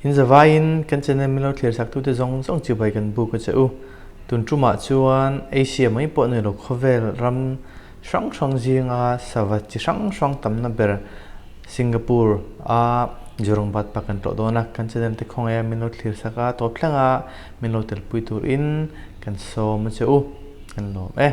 In zavaiin kan channel min lo thlir sak tute zawng zawng chibai kan buk a che u. Tun tumah chuan Asia mai pawh ni lo khawvel ram hrang hrang zinga sava chi hrang hrang tamna ber Singapore a Jurong Bird Park kan tlawh dawn a. Kan channel te khawngaia min lo thlir sak a, tawp thleng a min lo telpui turin kan sawm a che u. Kan lawm e.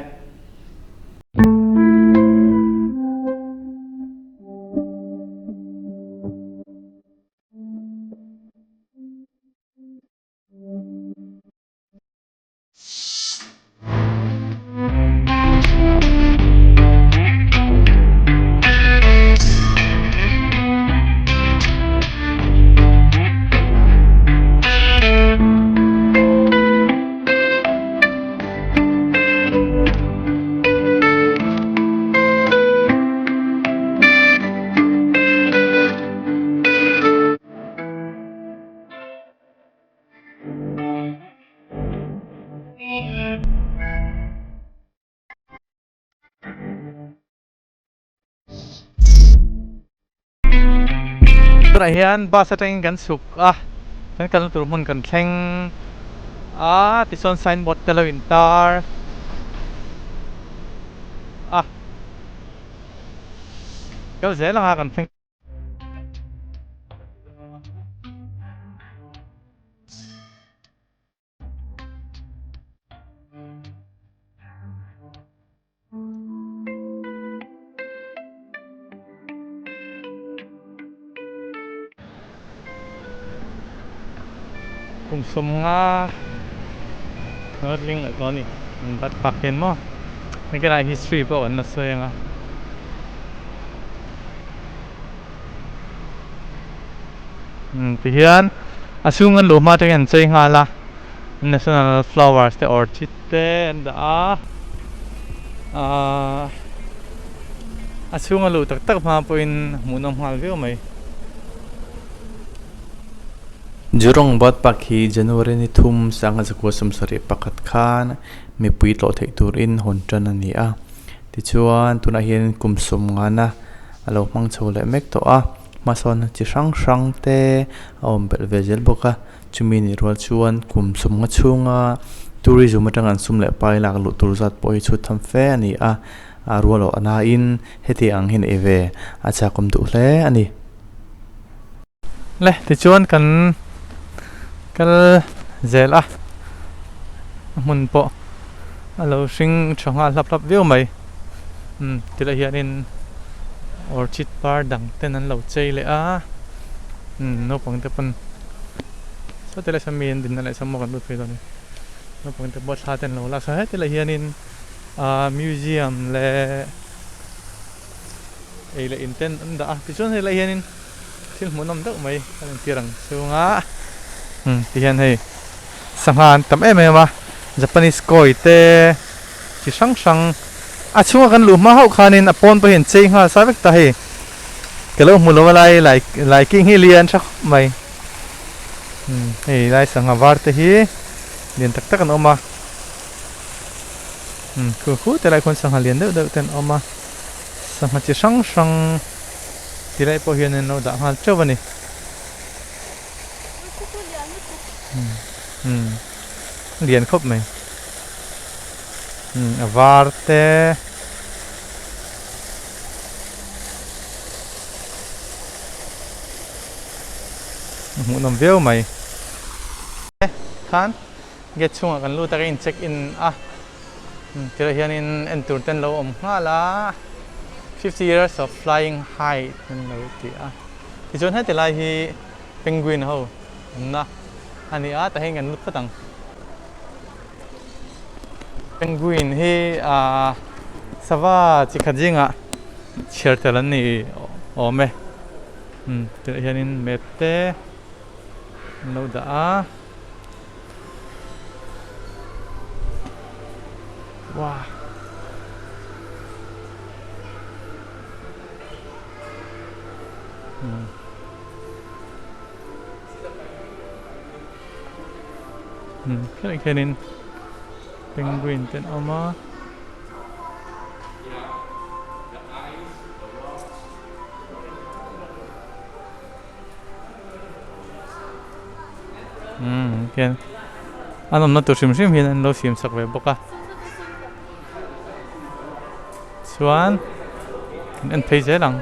Tunah hian bus atangin kan chhuk a, kan kalna tur hmun kan thleng a, tichuan signboard te lo intar a, kal zel anga kan thleng. Kum sawmnga Northling leh tawh a ni an bat pak hian maw hengte lai history pawh kan la sawi ang a. Tihian a chhung an luh hma atangin an chei nghal a national flowers te orchid te an dah a ahh a chhung a luh tak tak hma pawhin hmuhnawm nghal viau mai. Jurong Bird Park hi January ni thum sanga zakua sawmsarih pakhat khan mipui tlawh theih turin hawn tan a ni a tichuan tunah hian kum sawmngana a lo hmang chho leh mek tawh a hmasawnna chi hrang hrang te a awm belh ve zel bawk a chumi nih rual chuan kum sawmnga chhunga tourism atanga an sum leh pai lak luh tur zat pawh hi chhut tham fe a ni a a rual awh nain heti ang hi neih ve a chakawm duh hle a ni. Le tichuan kan kal zel a a hmun pawh a lo hring tha nghal hlap hlap viau mai. Umm tilai hianin orchid par dang ten an lo chei leh a umm naupang te pawn saw tilai sawn mi an dinna leh sawn maw kan lut phei dawn a ni naupang te pawh thla te an lo lak a hetilai hianin ahh museum leh ei leh in ten an dah a tichuan helai hianin thil hmuhnawm deuh mai kan entir ang chhunga umm tihian hei sangha an tam em em a Japanese koi te. Chi hrang hrang a chhunga kan luh hma hauh khanin a pawn pawh hi an chei nghal sa vek ta hei ka lo hmu lo a lai lai lai king hi lian tha khawp mai umm hei lai sangha var te hi lian tak tak an awm a umm khu khu te lai khuan sangha lian deuh deuh te an awm a sangha chi hrang hrang ti lai pawh hian an lo dah nghal teuh a ni umm lian khawp mai. A var te a hmuhnawm viau mai khan gate chhungah kan lut a ka in check in a tilai hianin en tur te an lo awm nghal a 50 years of flying high an lo ti a tichuan heti lai hi penguin ho awmna a ni a tah hian kan lut phawt ang. Penguin hi ahh sava chi khat zingah chhiar tel an ni awm e umm tih hianin map te an lo dah a wow. Khian khianin penguin te an awm a. Umm hian an awmna tur hrim hrim hian an lo siam chak ve bawk a chuan kan en phei zel ang.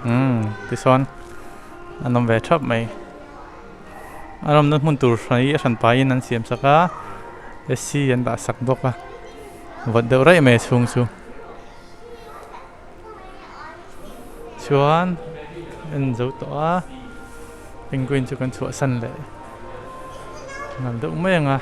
Umm tichuan an awm ve thap mai a rawmna hmun tur hran hi a hran pahin an siam sak a ac an dah sak bawk a vawt deuh raih mai a chhung chu chuan en zo tawh a penguin chu kan chhuahsan leh nal deuh mai ang a.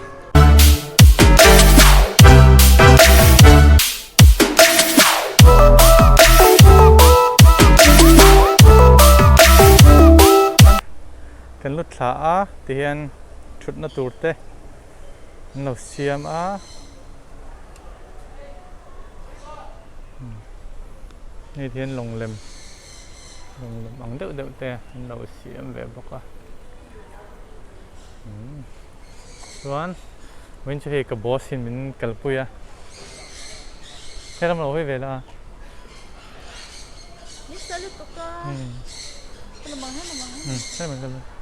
Kan lut thla a tihian thutna tur te an lo siam a hei hian lawng lem lawng lem ang deuh deuh te an lo siam ve bawk a. Chuan vawiin chu hei ka boss in min kalpui a he lam lo hawi ve la a. Nisa lutuk a. Ka la mang he la mang he. He la mang he.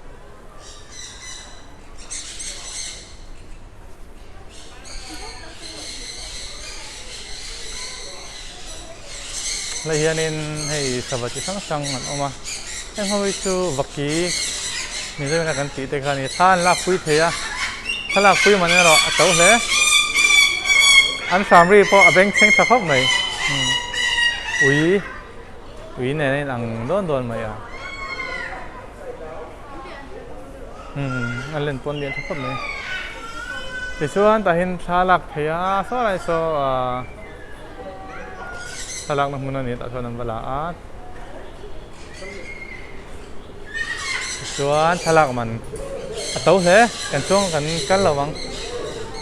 Lai hianin hei sava chi hrang hrang an awm a heng ho hi chu vaki Mizoram a kan tih te kha a ni thla an lak pui thei a thla lak pui man erawh a to hle an hram ri pawh a beng thleng tha khawp mai ui ui nen a inang dawn dawn mai a a len pawh an lian tha khawp mai tichuan tah hian thla lak thei a saw lai saw ahh thlalakna hmun a ni tah chuan an va la a tichuan thlalak man a to hle kan chuang kan kal lo ang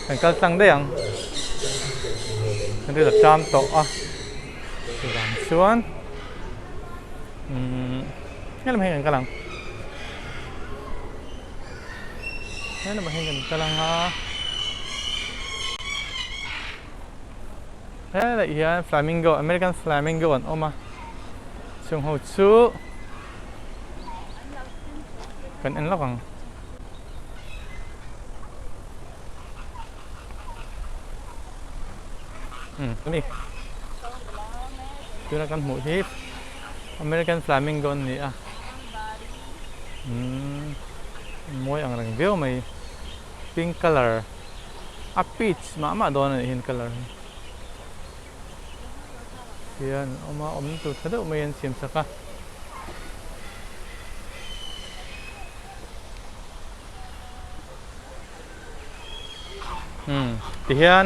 kan kal tlang daih ang kan ri la ṭam tawh a chuvang chuan umm helam hi kan kal ang helamah hian kan kal ang a. Helai hian flamingo American flamingo an awm a chung ho chu kan en lawk ang. Umm ani tuna kan hmuh hi American flamingo an ni a umm mawi ang reng viau mai. Pink colour a peach mah mah dawn a nih hian colour hi hian a awm a awm tur tha deuh mai an siam sak a. Umm tihian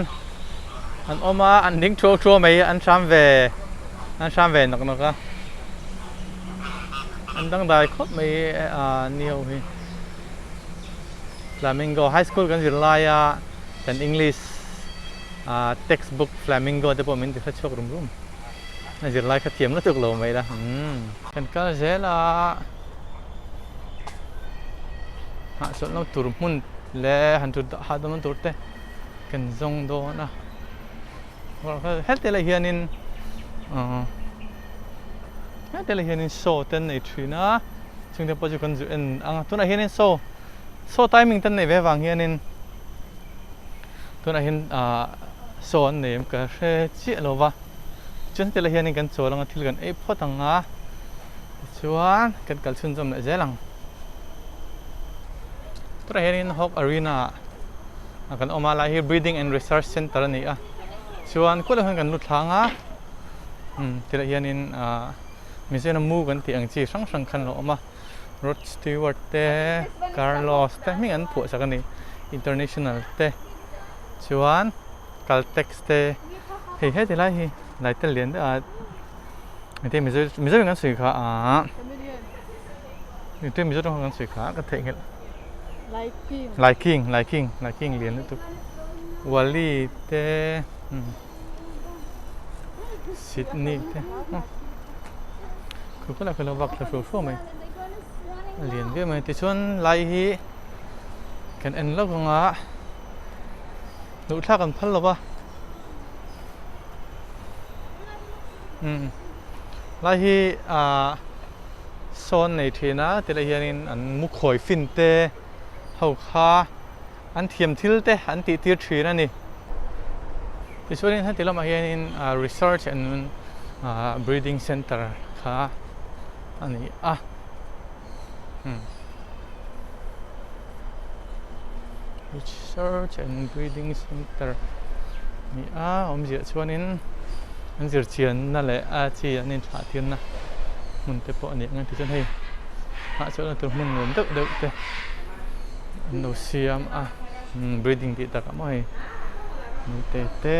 an awm a an ding thuau thuau mai an hram ve an hram ve nawk nawk a an dangdai khawp mai ah ni ho hi. Flamingo High School kan zir laia kan English text book Flamingo te pawh min ti hre chhuak rum rum. A zir lai kha thiam lutuk lo mai la. Kan kal zel a, hahchawlh na tur hmun leh han tut hahdam na tur te kan zawng dawn a. Heti lai hianin heti lai hianin show te an nei thin a chung te pawh chu kan zu en ang a tunah hianin show show timing te an neih ve avang hianin tunah hian ah show an nei em ka hre chiah lo va chuan heti lai hianin kan chawl ang a thil kan ei phawt ang a tichuan kan kal chhunzawm leh zel ang tunah hianin hawk arena ah. A kan awm a lai hi breeding and research center a ni a chuan kawt ah hian kan lut thlang a umm tilai hianin ahh mizoram mu kan tih ang chi hrang hrang khan a lo awm a Rod Stewart te Carlos te hming an phuah sak a ni international te chuan Caltex te hei heti lai hi lai tel lian deuh a engtin mizo mizoram kan sawi kha ahh. Engtin Mizoram kan sawi kha ka theihnghilh. Laiking. Laiking, laiking, laiking lian lutuk. Wali te, Sydney te. Khu khala khala vak thla hruau hruau mai. A lian viau mai. Tichuan lai hi kan en lawk ang a. Luh thlak an phal lo va. Umm lai hi ah sawn nei thin a tilai hianin an mu khawi fin te ho kha an thiam thil te an tih tir thin a ni. Tichuanin heti lamah hianin research and breeding center kha a ni a. Research and breeding center ni a awmziah chuanin an zirchianna leh a chi an inthlah tirna hmun te pawh a nih ang a tichuan hei hahchawlhna tur hmun nuam deuh deuh te an lo siam a breeding tih takah maw hei te te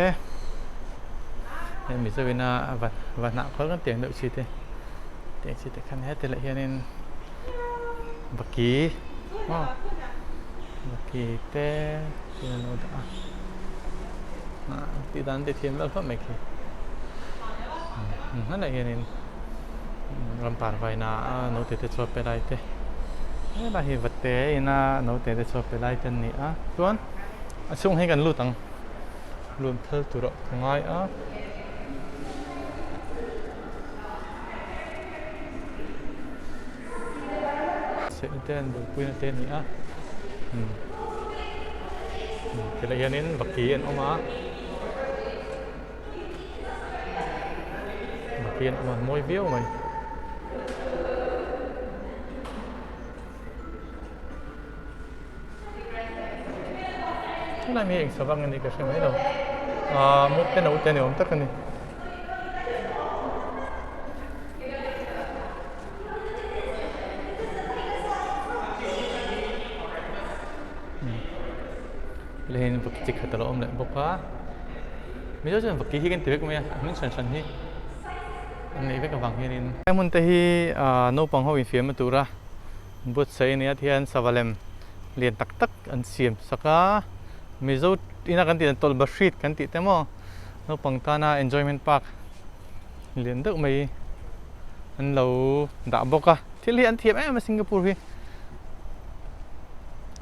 hei mizo ina va hnah khawl kan tih ang deuh chi te. Tih chi te khan heti leh hianin vaki maw vaki te tin an lo dah a ah tih dan te thiam vel hlawm mai khi hmanah hianin rampar vaina a naute te chuan pe lai te helai hi vate ina naute te chuan pe lai te an ni a chuan a chhungah hian kan lut ang lun phal tur ah ka ngai a. Sehna te an buaipui na te a ni a tilai hianin vaki an awm a vaki an awm a mawi viau mai. Helai mi eng savang a nih ka hre mai lo aaa mute naute ni awm tak a ni. Lei vaki chi khat a lo awm leh bawk a mizo chuan vaki hi kan ti vek mai a a hming hran hran hi an neih vek avang hianin. He hmun te hi aaa naupang ho infiamna tura buatsaih a ni a tihian sava lem lian tak tak an siam sak a mizo ina kan tih dan tawlh bahrit kan tih te maw naupang tana enjoyment park lian deuh mai an lo dah bawk a thil hi an thiam em a Singapore hi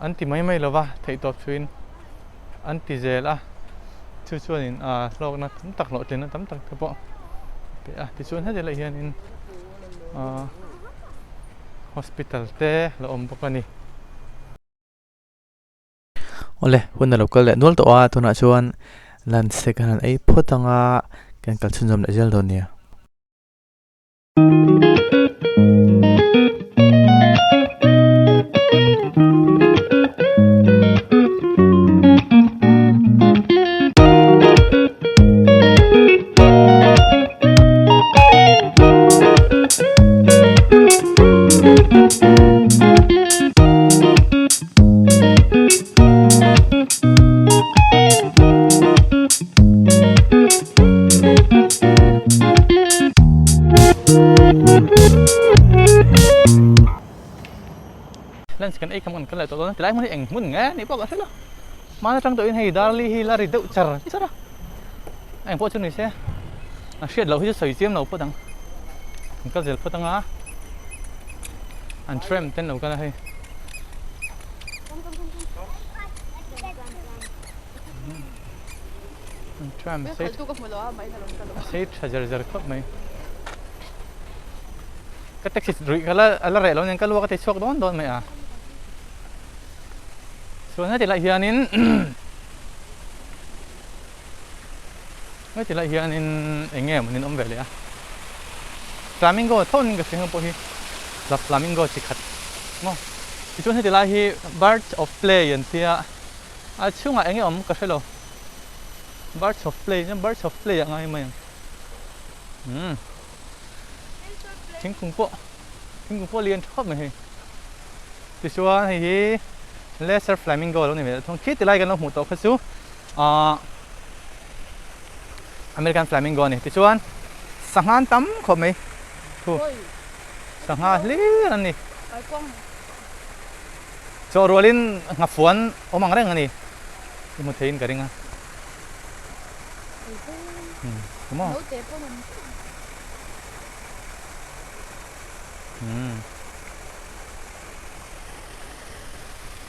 an ti mai mai lova theihtawp thuin an ti zel a chu chuanin ah hlawkna tam tak hlawhtlinna tam tak te pawh a pe a tichuan heti leh hianin ah hospital te a lo awm bawk a ni. Awle hun a lo kal leh nual tawh a tunah chuan lunch te kan han ei phawt ang a kan kal chhunzawm leh zel dawn nia. Lunch kan ei kham kan kal leh tawh dawn a tilai hmun hi eng hmun nge nih pawh ka hre lo hman atang tawhin hei darli hi la ri deuh char char a eng pawh chu ni se a hriat loh hi chu sawi chiam lo phawt ang kan kal zel phawt anga an tram te an lo kal a hei. Tram sei sei tha zer zer khawp mai ka taxi ruih kha la a la reh lo nen ka luak a ti chhuak dawn dawn mai a chuan heti lai hianin heti lai hianin eng nge mawni an awm ve leh a flamingo tho niin ka hria pawh hi flamingo chi khat maw tichuan heti lai hi birds of play an tia. A chhungah eng nge awm ka hre lo. Birds of play chuan birds of play ah ngai mai ang. Umm. Thingkung pawh thingkung pawh lian thawp mai hei. Tichuan hei hi lesser flamingo lo ni ve thung. Khi tilai kan lo hmuh tawh kha chu ahh American flamingo a ni. Tichuan sangha an tam khawp mai. Thu sangha hlir an ni. Chaw rualin nghafuan awm ang reng a ni. I hmu theiin ka ring a. Maw?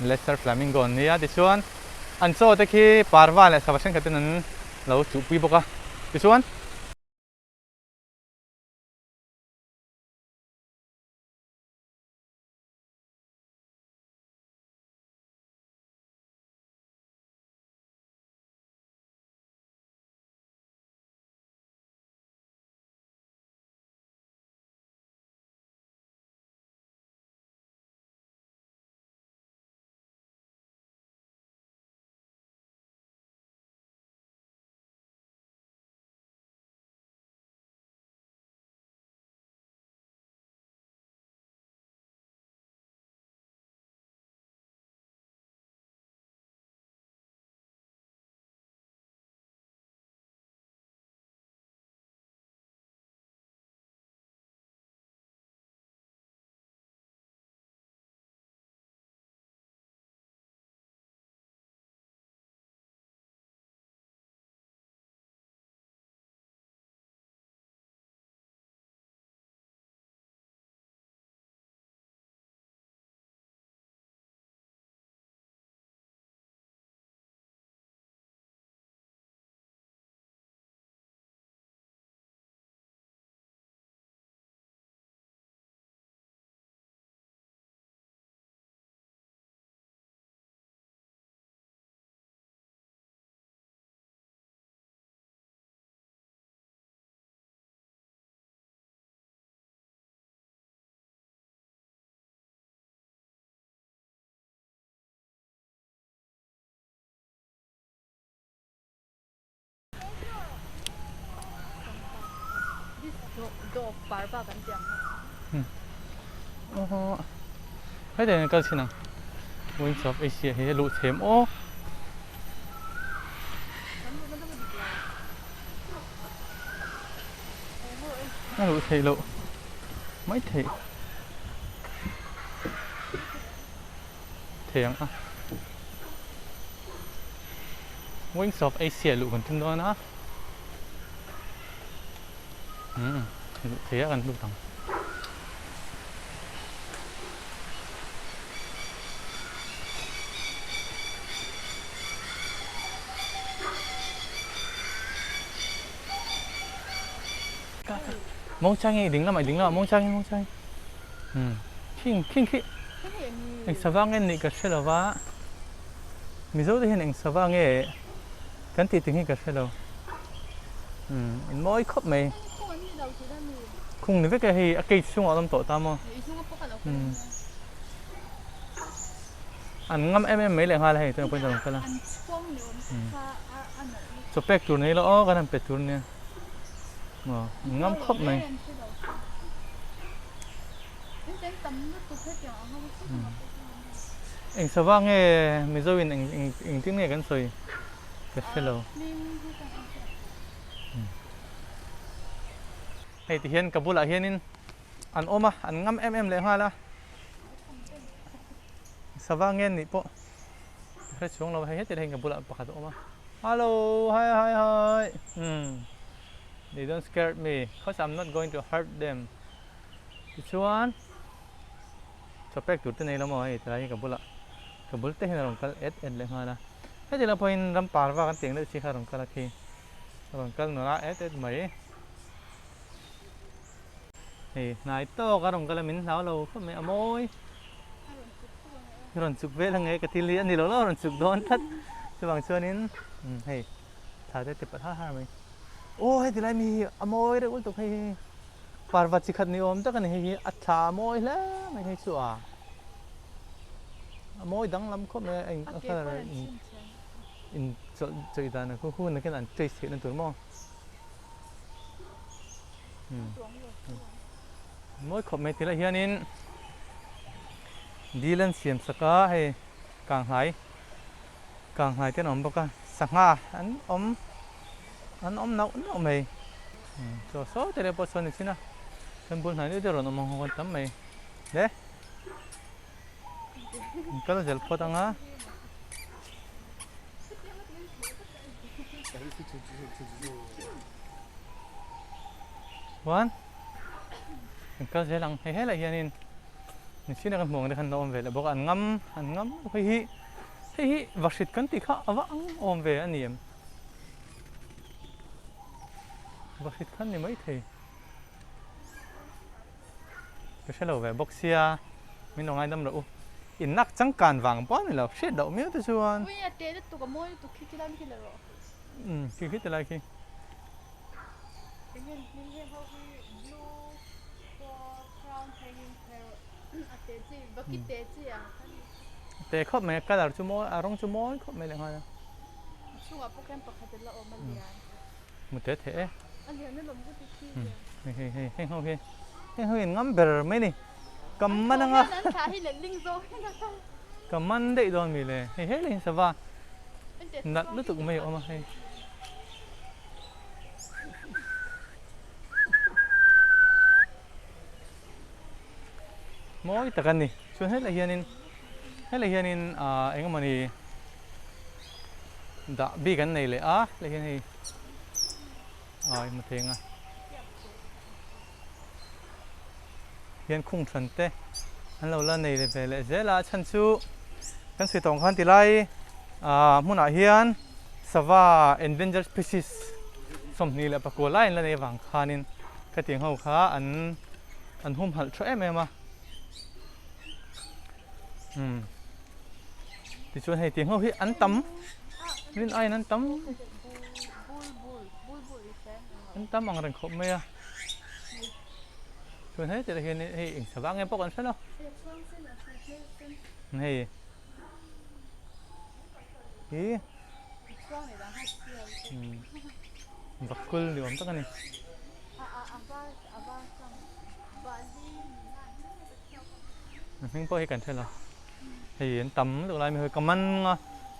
Lesser flamingo an nia tichuan. An chaw te khi parva leh sava thenkhat ten an lo chuhpui bawk a, tichuan. Hetiang in kal chhin ang Wings of Asia hi a luh chhem aw. A luh theih loh mai theih thei ang a. Wings of Asia luh kan tum dawn a. Umm luh thei a kan lut ang. Mawngchang hi ding lamah ding lamah mawngchang hi mawngchang hi umm khing khing khi eng sava nge nih ka hre lo va Mizo te hian eng sava nge kan tih ting hi ka hre lo umm in mawi khawp mai khung ni vek e hei a cage chhungah a awm tawh ta maw umm an ngam em em mai leh nghal a hei chuan pawhin ka rawn kal a chaw pek tur nei lo aw kan han pe tur nia aw an ngam khawp mai. Eng sava nge Mizo in eng eng engtin nge kan sawi ka hre lo. Hei ti hian ka bulah hianin an awm a, an ngam em em leh nghal a. Sava nge nih pawh ka hre chhuang lo a, hei heti hian ka bulah pakhat a awm a. Hello hi hi hi umm they don't scared me cause I'm not going to hurt them tichuan chaw pek tur te nei lo maw hei tilai hi ka bulah ka bul te hian a rawn kal et et leh nghal a heti lah pawhin ram parva kan tih ang deuh chi kha a rawn kal a khi a rawn kal nawlh a et et mai. Hei hnai tawk a rawn kal a min hlau lo khawp mai a mawi rawn chuk vel ang e ka thil hi a ni lo lo a rawn chuk dawn tlat chuvang chuanin hei thla te ti palh har har mai aw heti lai mi hi a mawi reuh lutuk hei hi parva chi khat ni awm tak a ni hei hi a thla a mawi hle mai hei chu a a mawi danglam khawp mai a a colour in in chawlh chawih dan ang khu hun nakin an trace theihna tur maw. Mawi khawp mai tilai hianin dil an siam sak a hei kanghlai kanghlai te an awm bawk a sangha an awm an awm nauh nauh mai chaw sawi te pawh sawn ni thin a kan bul hnai deuh deuh rawn awm ang ho an tam mai le an kal zel phawt ang a. Chuan kan kal zel ang hei helai hianin machine a kan hmuh ang te khan an lo awm ve leh bawk a an ngam an ngam lutuk hei hi Hei hi vahrit kan tih kha a va ang awm ve a ni em? Vahrit kha ni maithei. Ka hre lo ve bawk sia, min lo ngaidam loh u. In nak changkan vang pawh a ni lo, hriat loh miau te chuan. Ui a teh lutuk a mawi lutuk khi khilai khi la rawh. Umm khi khi tilai khi. Eng nge hming heng ho hi blue crown hanging parrot a teh chi vaki teh chi ang kha ni. Teh khawp mai a colour chu mawi a rawng chu mawi khawp mai lehnghal a. A chhungah pawh khian pakhat a la awm a lian. Mu teh theh e. A lian alawm ka ti khi lian. Hei hei hei heng ho hi heng ho hi an ngam ber mai ni. Ka man anga. An thlah hi letling zawk hian a kal. Ka man daih dawn mi le. Hei hei leh sava nalh lutuk mai a awm a hei. Mawi tak a ni. Chuan helai hianin helai hianin ah eng emawni dah bik an nei leh a helai hian hei ah i hmu thei ang a hian khung hran te an lo la nei ve leh zel a a chhan chu kan sawi tawh ang khan tilai ah hmunah hian sava endangered species 29 lai an la nei avang khanin khatiang ho kha an an humhalh tha em em a umm tichuan hei tiang ho hi an tam rin aiin an tam an tam ang reng khawp mai a chuan hei tih hian hei eng sava nge pawh kan hre lo hei hi vakul ni awm tak a ni. A hming pawh hi kan hre lo hei an tam lutuk lai mai hi ka man a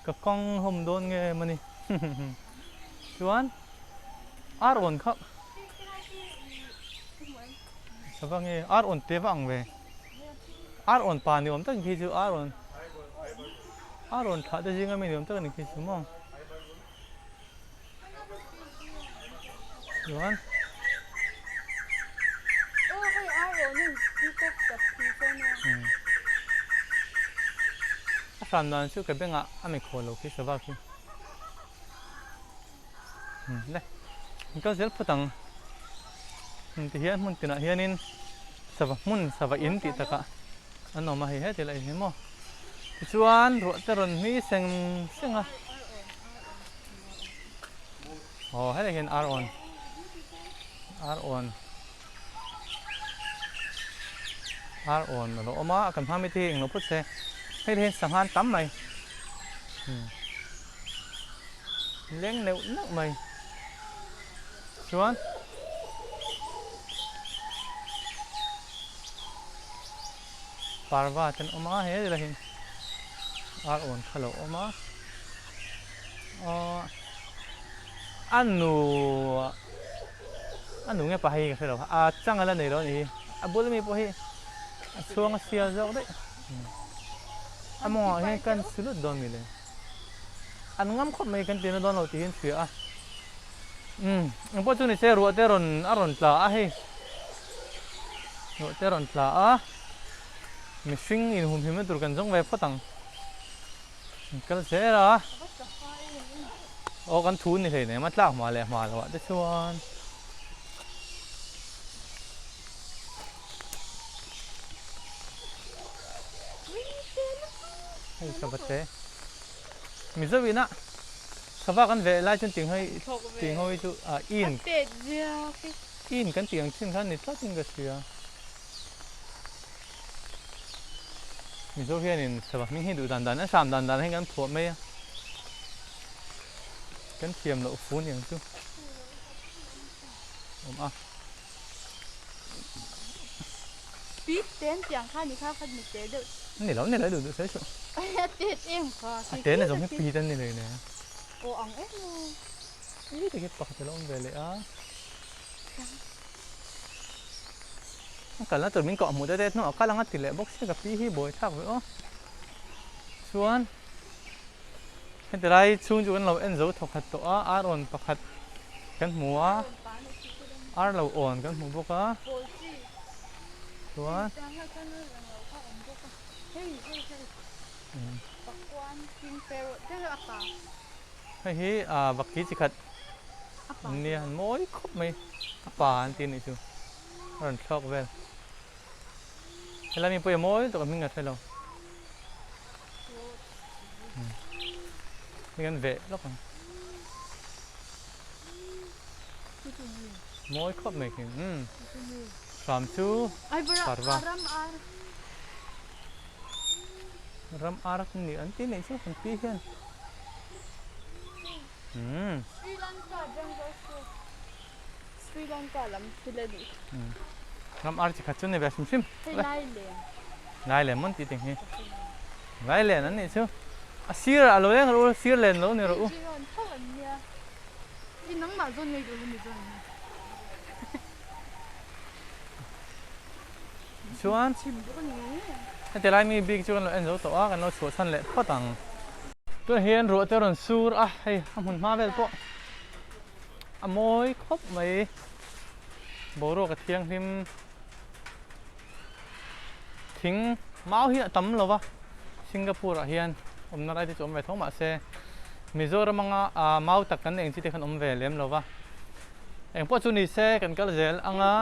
ka kawng hlawm dawn nge mawni chuan ar awn kha sava nge ar awn te va ang ve ar awn pa ni awm tak khi chu ar awn ar awn thlah te zinga mi ni awm tak a ni khi chu maw. Chuan a hran dan chu ka bengah a mi khaw lo khi sava khi le in kal zel phawt ang ti hian hmun tinah hianin sava hmun sava in tih takah an awm a hei heti lah hi maw tichuan ruah te rawn hmi seng seng a. Aw helai hian ar awn ar awn ar awn a lo awm a kan hma mite hi englo phawt se hei te hian sangha an tam mai leng neuh neuh mai chuan parva te an awm a he lai hian ar awn kha a lo awm a. Aww a nu a nu nge pa hei ka hre lo a chang a la nei lo a nih hi a bul ami pawh hi a chhuang a sial zawk daih a mawngah hian kan si lut dawn mi le an ngam khawp mai kan tina dawn lo tih hi an hria a umm engpawh chu ni se ruah te rawn a rawn tla a hei ruah te rawn tla a mihring inhumhimna tur kan zawng ve phawt ang. Kal zel a, aw kan thu ni hlei nem a tlak hma leh hma loh ah te chuan hei sava te Mizo ina sava kan veh lai chuan ting hei ting ho hi chu ah in in kan tih ang chin khan ni tlat in ka hria. Mizo hianin sava hming hi duh dan dan a hram dan dan hian kan phuah mai a, kan thiam loh fu niang chu awm a. Pi ten tiang kha ni kha kha mi te deuh. Ni lo ni lo duh duh sawi suh. A tet em kha. A te na zawng hi pi ten ni lo ne. Aw ang em o. Ih ti khi pakhat a lo awm ve leh a. A kalna tur min kawh hmuh te te hnuah a kal ang a ti leh bawk sia ka pi hi buai thlak ve aw. Chuan heti lai chhung chu kan lo en zo thawkhat tawh a ar awn pakhat kan hmu a ar lo awn kan hmu bawk a chuan. Hei hi vaki chi khat nia an mawi khawp mai a pa an tih a nih chu a rawn thlawk vel helai mi pawh hi a mawi tawk a hming ka hre lo hei kan veh lawk ang mawi khawp mai khi umm hram chu parva. Ram ar ni an ti neih chu kan pi hian. Umm. Sri Lanka jungle food. Sri Lanka lam thil a nih. Ram ar chi khat chu ni ve hrim hrim. Hei lai len. Lai len mawn tih ting hi. Lai len an nih chu. A sir a lo leng rawh u, sir len lo ni rawh u. Chi rawn tho an nia. I nangmah zawn ngei duh lo mi zawn ni. Chuan heti lai mi bik chu kan lo en zo tawh a, kan lo chhuah chhan leh phawt ang. Tunah hian ruah te a rawn sur a, hei a hmun hma vel pawh a mawi khawp mai. Boruak a thianghlim thing mau hi a tam lo va, Singapore ah hian awmna lai te chu awm ve tho mahse Mizoram anga mau tak kan eng chi te khan awm ve lem lo va. Engpawh chu ni se kan kal zel ang a.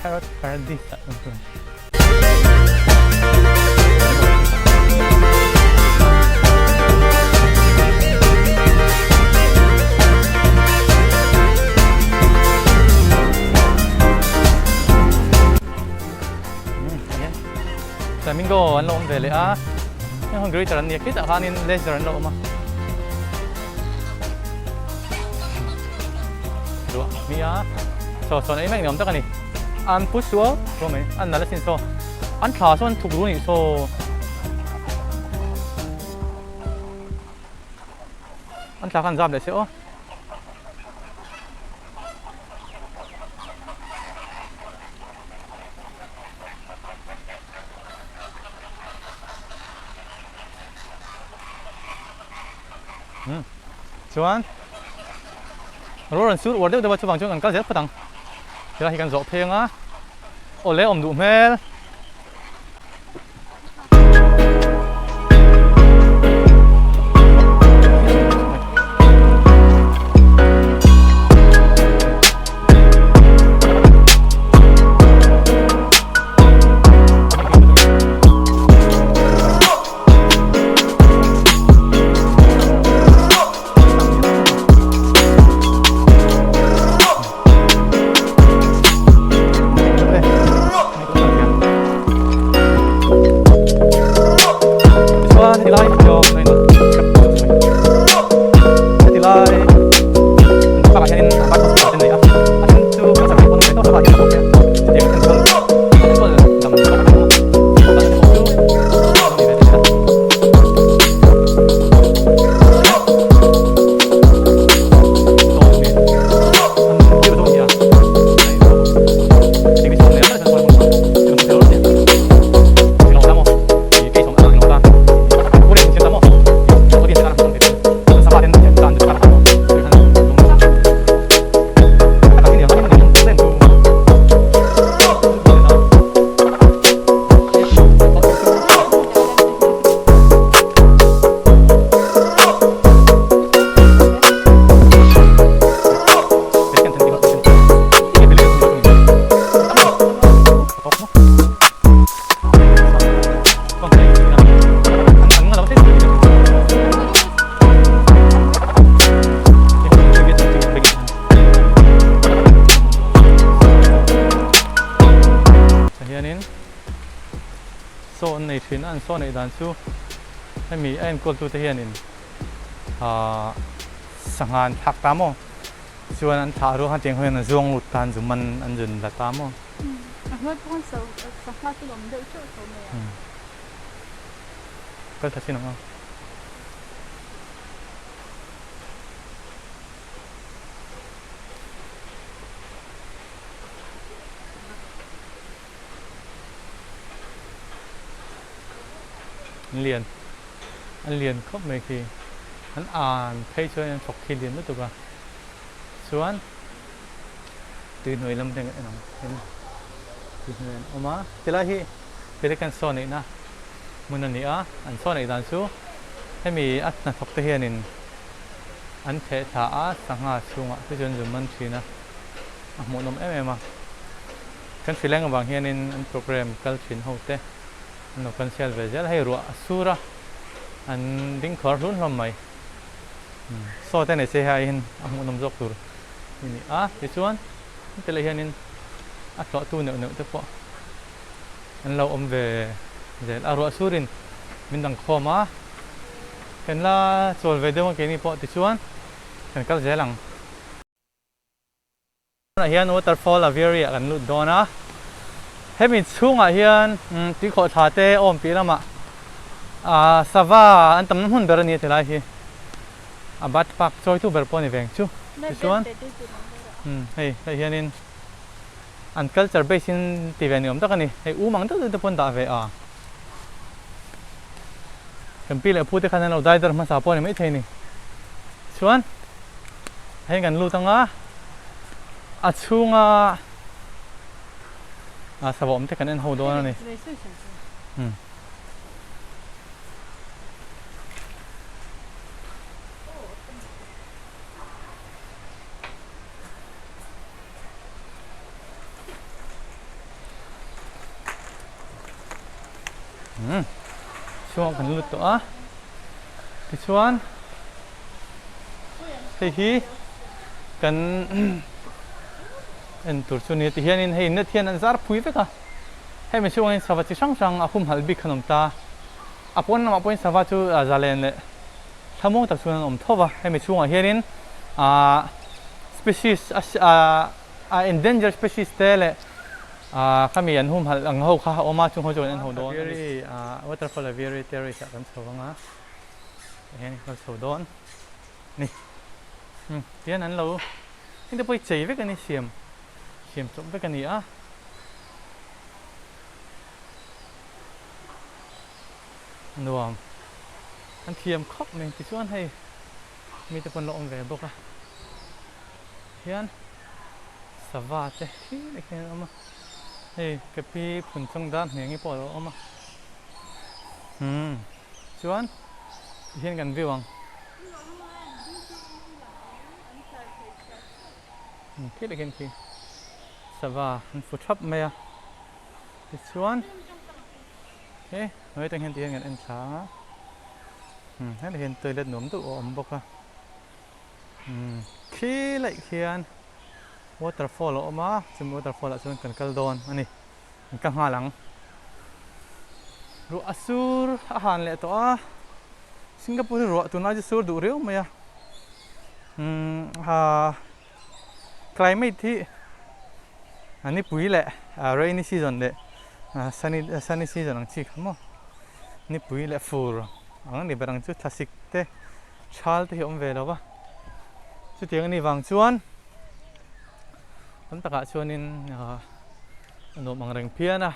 Parrot Paradise ah Flamingo an lo awm ve leh a, heng ho greater an nia khitah khanin laser an lo awm a. Ruah hmi a, saw sawn ei mek ni awm tak a ni. An pu sual sual mai, an nalh asin saw. An thla saw an thuk ru anih saw. An thla kha an zap leh se aw. Chuan rual rawn sur uar deuh deuh a chuvang chuan kan kal zel phawt ang helai hi kan zawh phei anga awle awm duh hmel. Saw an nei thin a, an saw neih dan chu hemi a enkawltute hianin ahh sangha an thlak ta maw? Chuan an thlah ruang khan tiang ho hian an zuang lut ta, an zu man an zun la ta maw? A hnuai pawh khan sangha chu a awm deuh teuh tho mai a. Kal tha chin ang a. An lian an lian khawp mai khi an an phei chuan an thawk khi lian lutuk a chuan tui hnuai lam te en ang hian tui hnuai an awm a tilai hi pelican saw neihna hmun a ni a an saw neih dan chu hemi a hnathawk te hianin an theh thla a sangha chhungah te chuan zum an thin a a hmuhnawm em em a. Kan hrileng avang hianin an program kal thin ho te an lo cancel ve zel a, hei ruah a sur a, an ding khuar hlun hlawm mai. Saw te nei se hei aiin a hmuhnawm zawk tur a ni a, tichuan heti leh hianin a tlawhtu neuh neuh te pawh an lo awm ve zel a, ruah surin min dang khawm a, kan la chawl ve deuh a keini pawh tichuan kan kal zel ang. Tunah hian waterfall aviary ah kan lut dawn a, hemi chhungah hian tuikhawh thla te awm piah lamah ah sava an tamna hmun ber a ni a ti lai hi a bat park chawitu ber pawh a ni veng chu tichuan hei hei hianin an culture base in ti ve ni awm tak a ni hei um ang deuh deuh te pawh an dah ve a kan pi leh pu te khan an lo dai dar hmasa pawh a ni maithei a ni chuan. Hei kan lut anga a chhunga a sava awm te kan en ho dawn a ni. Chhungah kan lut tawh a tichuan. Hei hi kan en tur chu nia tihianin hei net hian an zar phui vek a, hemi chhungah hian sava chi hrang hrang a humhalh bik khan a awm ta, a pawn lamah pawhin sava chu zalen leh thlamuang tak chuan an awm tho va, hemi chhungah hianin ahh species a endangered species te leh ahh khami an humhalh ang ho kha a awm a chung ho chu kan en ho dawn a ni. Waterfall aviary terrace ah kan chho ang a. Heng hi kal chho dawn ni tian an lo heng te pawh hi chei vek a ni siam siam chawp vek a ni a nuam an thiam khawp mai tichuan hei mite pawh an lo awm ve bawk a hian sava te khi leh khian an awm a hei ka pi phun chawng dar hniang hi pawh a lo awm a umm. Chuan tihian kan view ang. Khi leh khian khi sava an fu thap mai a. Tichuan he hnuai atang hian tihian kan en thla ang a. Helai hian toilet nuam deuh a awm bawk a. Khi laih khian waterfall a awm a, chumi waterfall ah chuan kan kal dawn a ni. An ka nghal ang. Ruah a sur a han leh tawh a, Singapore hi ruah tunlai chu sur duh riau mai a. Umm ha climate hi a nipui leh rainy season leh sunny sunny season ang chi kha maw nipui leh fur ang a ni ber ang chu thlasik te thal te hi a awm ve lo va chutiang a nih vang chuan tam takah chuanin ah. A nuam ang reng phian a,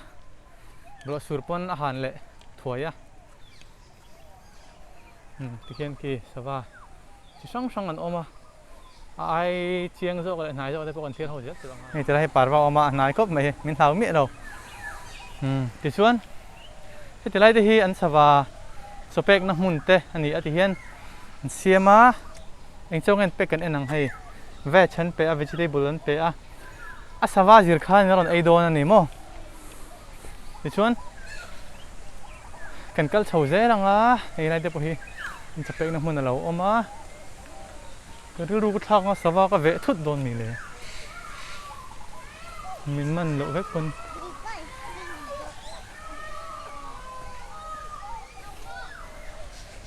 ruah sur pawn a han leh thuai a, tikhian khi sava chi hrang hrang an awm a, a ai chiang zawk leh hnai zawk te pawh kan thlir ho zel tur ang a. Hei tilai hi parva a awm a, a hnai khawp mai hi, min hlau miah lo. Tichuan heti lai te hi an sava chaw pekna hmun te a ni a ti hian an siam a, eng chu nge an pek kan en ang hei veg an pe a vegetable an pe a. A sava zir khan a rawn ei dawn a ni maw? Tichuan kan kal chho zel ang a, hei lai te pawh hi an chapekna hmun a lo awm a, ka rilru ka thlak ang a sava ka veh thut dawn mi le, min man loh vek pawn.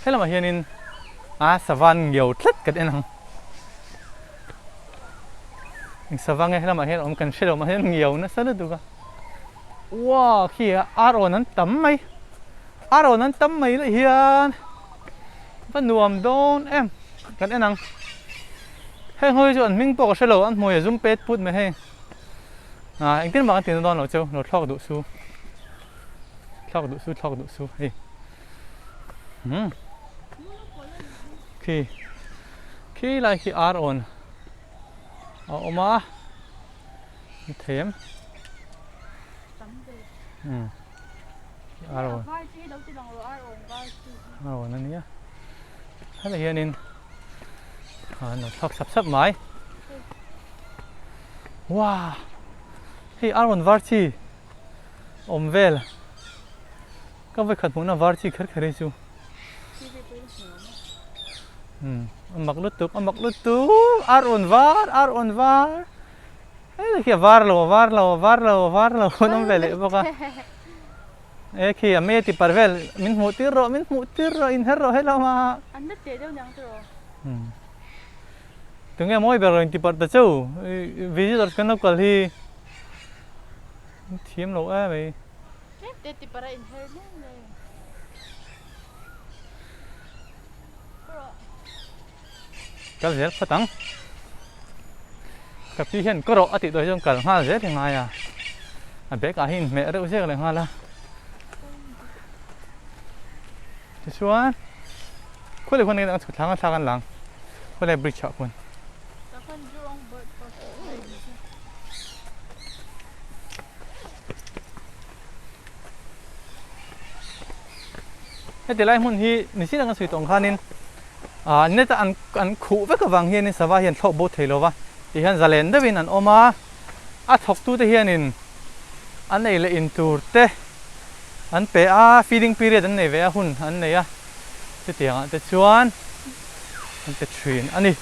Helamah hianin a sava ngiau tlat kan en ang. Eng sava nge helamah hian awm kan hre lo mahse ngiau nasa lutuk a. Uaa khi a ar awn an tam mai. Ar awn an tam mai leh hian va nuam dawn em kan en ang. Heng ho hi chu an hming pawh ka hre lo an hmui a zum pet put mai hei. Ah engtin mah kan ti na dawn lo cheu lo thlawk duh su. Thlawk duh su thlawk duh su hei. Umm khi khi lai khi ar awn a awm a ni thei em umm ar awn ar awn a nia helai hianin an lo thlawk sap sap mai wow hei ar awn var chi awm vel. Ka vawikhat hmuhna var chi kher kher hi chu umm a mak lutuk a mak lutuk ar awn var ar awn var hei khi a var lo a var lo a var lo a var lo an awm ve leh bawk a e khi a mei a ti par vel min hmuh tir rawh min hmuh tir rawh inher rawh helama an la teh deuh niang chu rawh umm tunge mawi ber rawn ti parh ta cheu visitors kan lo kal hi thiam lo em mai. Tlem te ti para inher mai mai. Kal zel phawt ang. Ka pi hian ka rawh a tih dawn hi chuan kal nghal zel hi ngai a. A bag ah hi inhmeh reuh zek leh nghal a. Tichuan khualeh khuan engin ang chhut thlang a thlak an lang. Khualeh bridge ah khuan. Heti lai hmun hi ni chin anga sawi tawh ang khanin ah net a an an khuh vek avang hianin sava hi an thlawk bo thei lo va tihian zalen deuhin an awm a a thawktute hianin an ei leh in tur te an pe a feeding period an nei ve a hun an nei a chutiang ah te chuan an pe thin a ni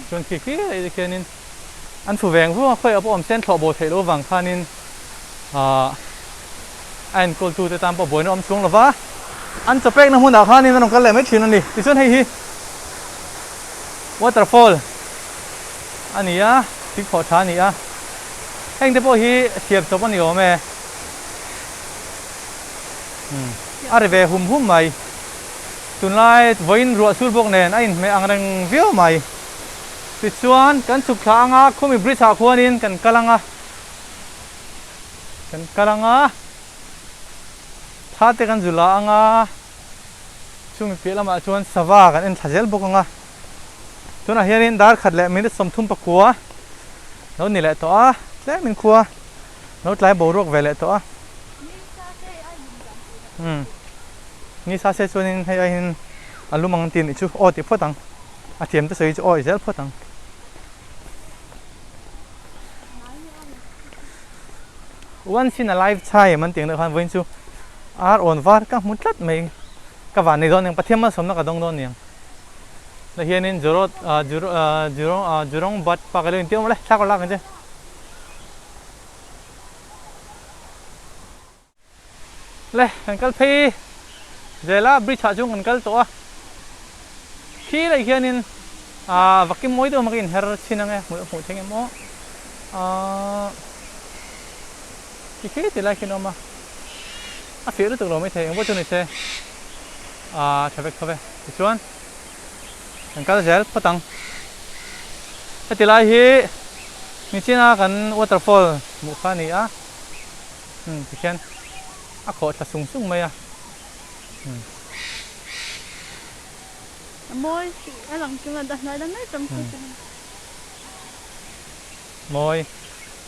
chuan khi khi khianin. An fu veng vung a, khawiah pawh awm se an thlawh bo theih loh avang khanin ahh a enkawltute tan pawh buaina awm chuang lo va, an chaw pekna hmunah khanin an rawn kal leh mai thin a ni. Tichuan hei hi waterfall a ni a, thingkhawh tha a ni a, heng te pawh hi siam chawp a ni awm e. Umm a ri ve hum hum mai, tunlai vawiin ruah sur bawk nen a inhmeh ang reng viau mai. Tichuan, kan chhuk thla anga khumi bridge ah khuanin kan kal anga, kan kal anga, thla te kan zu la anga, chumi piah lamah chuan sava kan en thla zel bawk anga, tunah hianin dar khat leh minute 39 lo ni leh tawh a, tlemin khua lo tlai boruak ve leh tawh a, umm ni sa se chuanin hei aiin a lum ang tih a nih chu aw tih phawt ang. A thiam te sawi chu awi zel phawt ang. Once in a lifetime an tih ang deuh khan vawiin chu ar awn var ka hmu tlat mai. Ka van nei dawn eng Pathian malsawmna ka dawng dawn niang. Tah hianin Jurot ah Jurong ah Jurong Bird Park a lo inti awm le thlak rawh lak ang che. Le kan kal phei zel a bridge ah chuan kan kal tawh a khi leh hianin ah vakim mawi deuh hmangin inher chhin ang e hmuh hmuh theih ngem aw ah khi khi ti lai khian a awm a a fiah lutuk lo maithei engpawh chu ni se ah tha vek tho ve tichuan kan kal zel phawt ang heti lai hi nichina kan waterfall hmuh kha a ni a. Umm tikhian a khawh thla sung sung mai a umm. A mawi a lang chung a hnuai lam mai tam chu chu. Mawi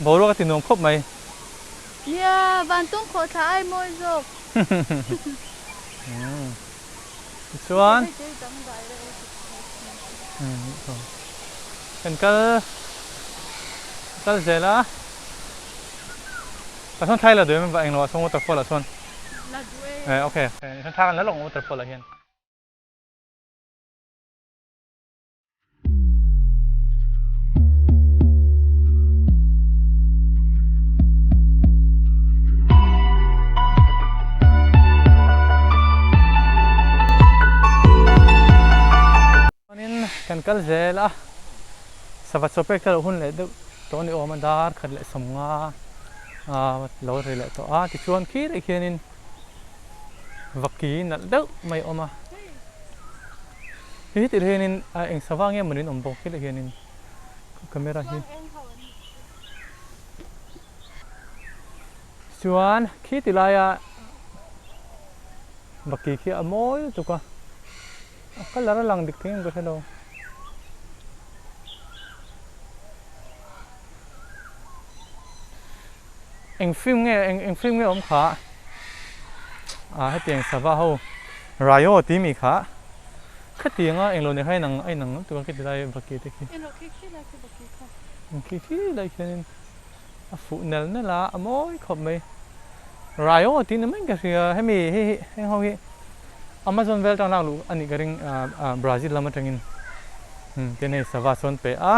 boruak a ti nuam khawp mai. Nia van tung khawh thla ai mawi zawk. Umm tichuan kan kal kal zel a. Ka sawn thlai la duh em englo ah sawn waterfall ah sawn. La duh e. Eh okay sawn thla kan la lawk ang waterfall ah hian. kal zel a, sava chaw pek te lo hun leh deuh tawh a ni awm a, dar khat leh sawmnga lo ri leh tawh a, tichuan khirah khianin vaki nalh deuh mai a awm a, hei hetih hianin eng sava nge mawni an awm bawk khirah hianin camera hi. Chuan khi ti laia vaki khi a mawi lutuk a, a colour a lang dik thei em ka hre lo. Eng film nge eng eng film nge awm kha ah hetiang sava ho Rayo tih mi kha khatianga englo nei kha a inang a inang lutuk a khiti lai vaki te khi. Englo khi khi lai khi vaki kha. Eng khi khi lai khianin. A fuh nel nel a, a mawi khawp mai. Rai aw tih ni mai ka hria, hemi hei hi heng ho hi Amazon vel tang lak luh a nih ka ring Brazil lam atangin tin hei sava sawn pe a,